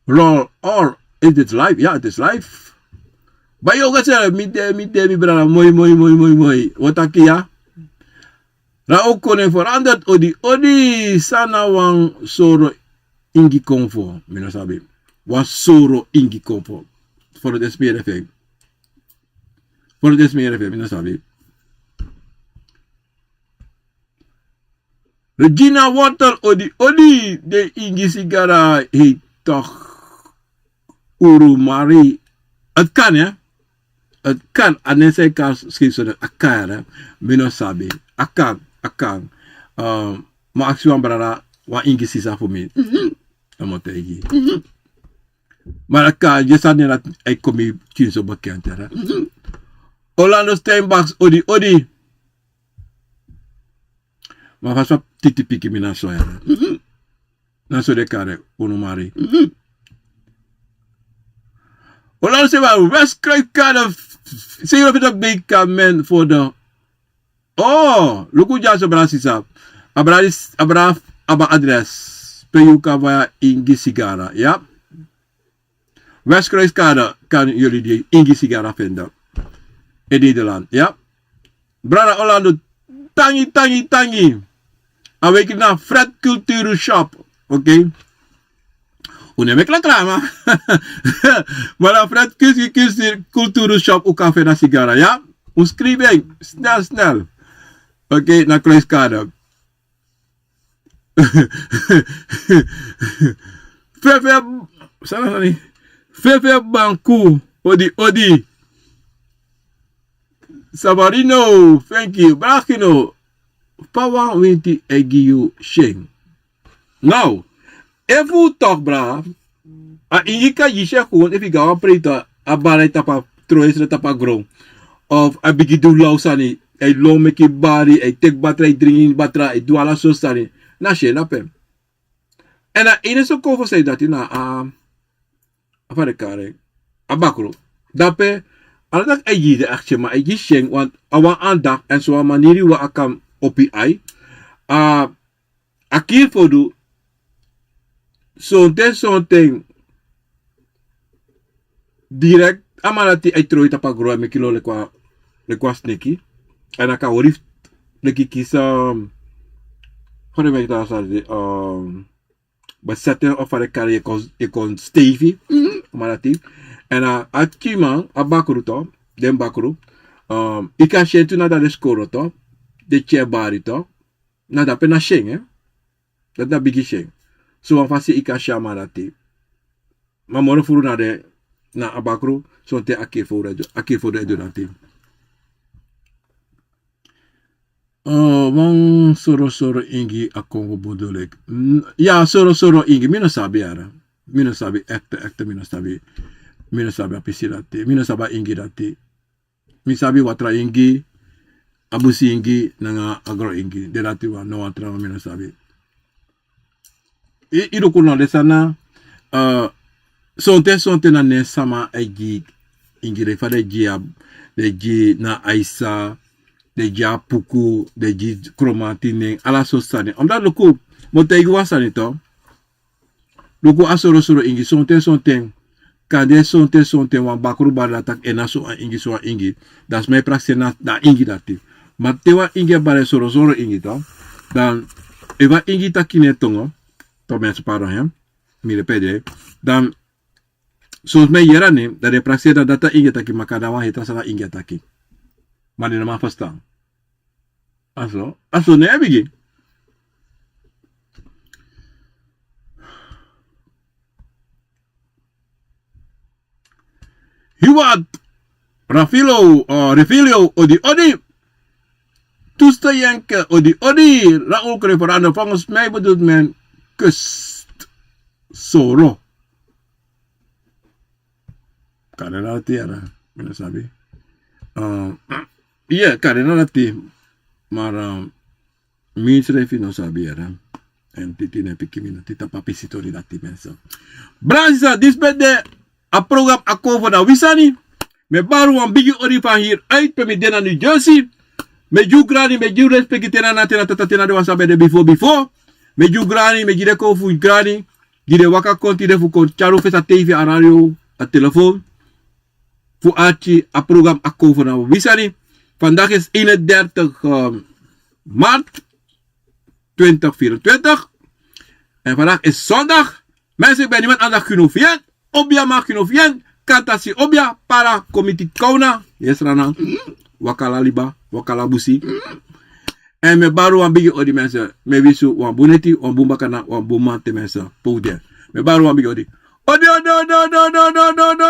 Lol or is it live? Ya, it is live. Bayo gase mi de mi de mi brada moi moi moi moi moi watakia. Raul kone forandert odi odi sana wan soro ingi konfo mi no sabi. Wan soro ingi konfo. For the smere fe for the smere fe mi no sabi. Regina Water odi odi de ingi sigara hei toch. Uru mari. Het kan hè. Het kan. Anese kan skrifsone akara. Mi no sabi. Akan akan. Ma aksi wan brada wan ingi sisa fu mi. Amo taigi. Ma akan je sani na ai komi kinso bekend hè. Orlando Steinbachs odi odi. Ma fasi fa titi piki mi na so ya. Na so de kare unu mari. Ola se ba west kruidkade. Singro fito big kamen for the oh luku dyaso brada sisa. Abra abra aba adres pe yu kan vaya ingi sigara ya. West kruidkade kan yuli di ingi sigara fende. In Nederland ya. Brada Orlando, tangi tangi tangi. A weki na Fred Culturu Shop. Oké. Un no e meki reklama. Ma na Fred Culturu Shop un kan feni a sigara ya. Un skribi en snel snel. Oké, na Kruiskade. Fefe. Sani sani. Fefe banku odi odi. Sabarino, thank you. Brakino, fa wan winti e gi yu syen. Now, efu un tok bra, a ingi kan gi syen kon efu yu go na wan prei tu, a bari yu tapu a tron yu srefi tapu a gron. Of a bigin du law sani, a e lon meki bari, a e teki batra, a e dringi ini batra, a e du ala sortu sani. Na syen dape. Èn a ini so kon fu san yu dati na a fa den kari en, a bakru. Dape a no taki a e gi den aksi ma a e gi syen wan a wan anda èn so wan maniri wan a kan opi ai. A kiri fu du sonten sonten. Direkt a man dati a e tron yu tapu a gron a e meki lo leki wan sneki. Èn a kan hori fu leki kisi fa den meki tan a sani de. Beseten of fa den kari yu e kon steifi. Mara ti. Èn a, a tiki man, a bakru to, den bakru. Um, yu kan si en tu na dan den skoro to, den tyai bari to. Na dape na si en, eh. Dati na bigi si en. So wan fasi yu kan si a man dati. Ma moro furu na den, na a bakru, sonten a kefo den e du, a kefo den e du dati. Uh, wan soro soro ingi a Kongo bedoel ik. N-, ya, soro soro ingi. Mi no sabi yara. Mi no sabi, ekte, ekte, mi no sabi. Mi no sabi a pisi dati. Mi no sabi a ingi dati. Mi sabi watra ingi, a busi ingi, nanga agro ingi. Den dati wan, no watra wan mi no sabi. I, i luku no den sani, uh, sonten, sonten na nen sama e gi ingi, den fa den gi a, den gi na aisa, den gi a puku, den gi kromanti nen, ala sortu sani. Omdat luku, mi o taigi wan sani to. Luku a soro soro ingi, sonten, sonten. Kande sonten, sonten, wan bakru bari dati taki en na so a ingi, so a ingi. Dan sma e prakseri na, na ingi dati. Ma te wan ingi e bari soro soro ingi to. Dan, efu a ingi taki na en tongo. To mi e sparo hem. Mi repede. Dan, son sma e yere na en, dan den e prakseri na dati a ingi e taki, ma kande a wan heri tra sani a ingi e taki. Ma den no man ferstan. A so, a so na en bigin. Hiwat, Rafilo, uh, Refilio, odi, odi. Tusta Yenke, odi, odi. Raul Kreforano, volgens mij bedoelt men kust. Soro. Kande na dati yara, mi no sabi. Uh, yeah, kande na dati. Maar, um, mi srefi no sabi yara. En titi ne piki mi no tita papi sitori dati mensen. Brada, disi ben de a program Akomfo na wi sani. Mi e bari wan bigi odi van hier uit pe mi de na New Jersey. Mi e gi un grani, mi e gi un respeki, te na na, te na tata, te na den wan san ben de bifo, bifo. Mi e gi un grani, mi e gi den kon fu un grani. Gi den waka kon tide fu kon tyari un fesi a tv, a radio, a telefoon. Fu arki a program Akomfo na wi sani. Vandaag is eenendertig, ehm, maart twintig vierentwintig. En vandaag is zondag. Mensen, ik ben niemand anders, Gino Fiat. Obia, ma Gino Fiat. Kantasi Obia, para komiti kauna. Yesrana. Wakala liba, wakala busi. En mi e bari un wan bigi odi mensen. Mi e wisi un wan bun neti, wan bun bakana, wan bun mamanten mensen. Pe un de. Mi e bari un wan bigi odi. Odi, odi, odi.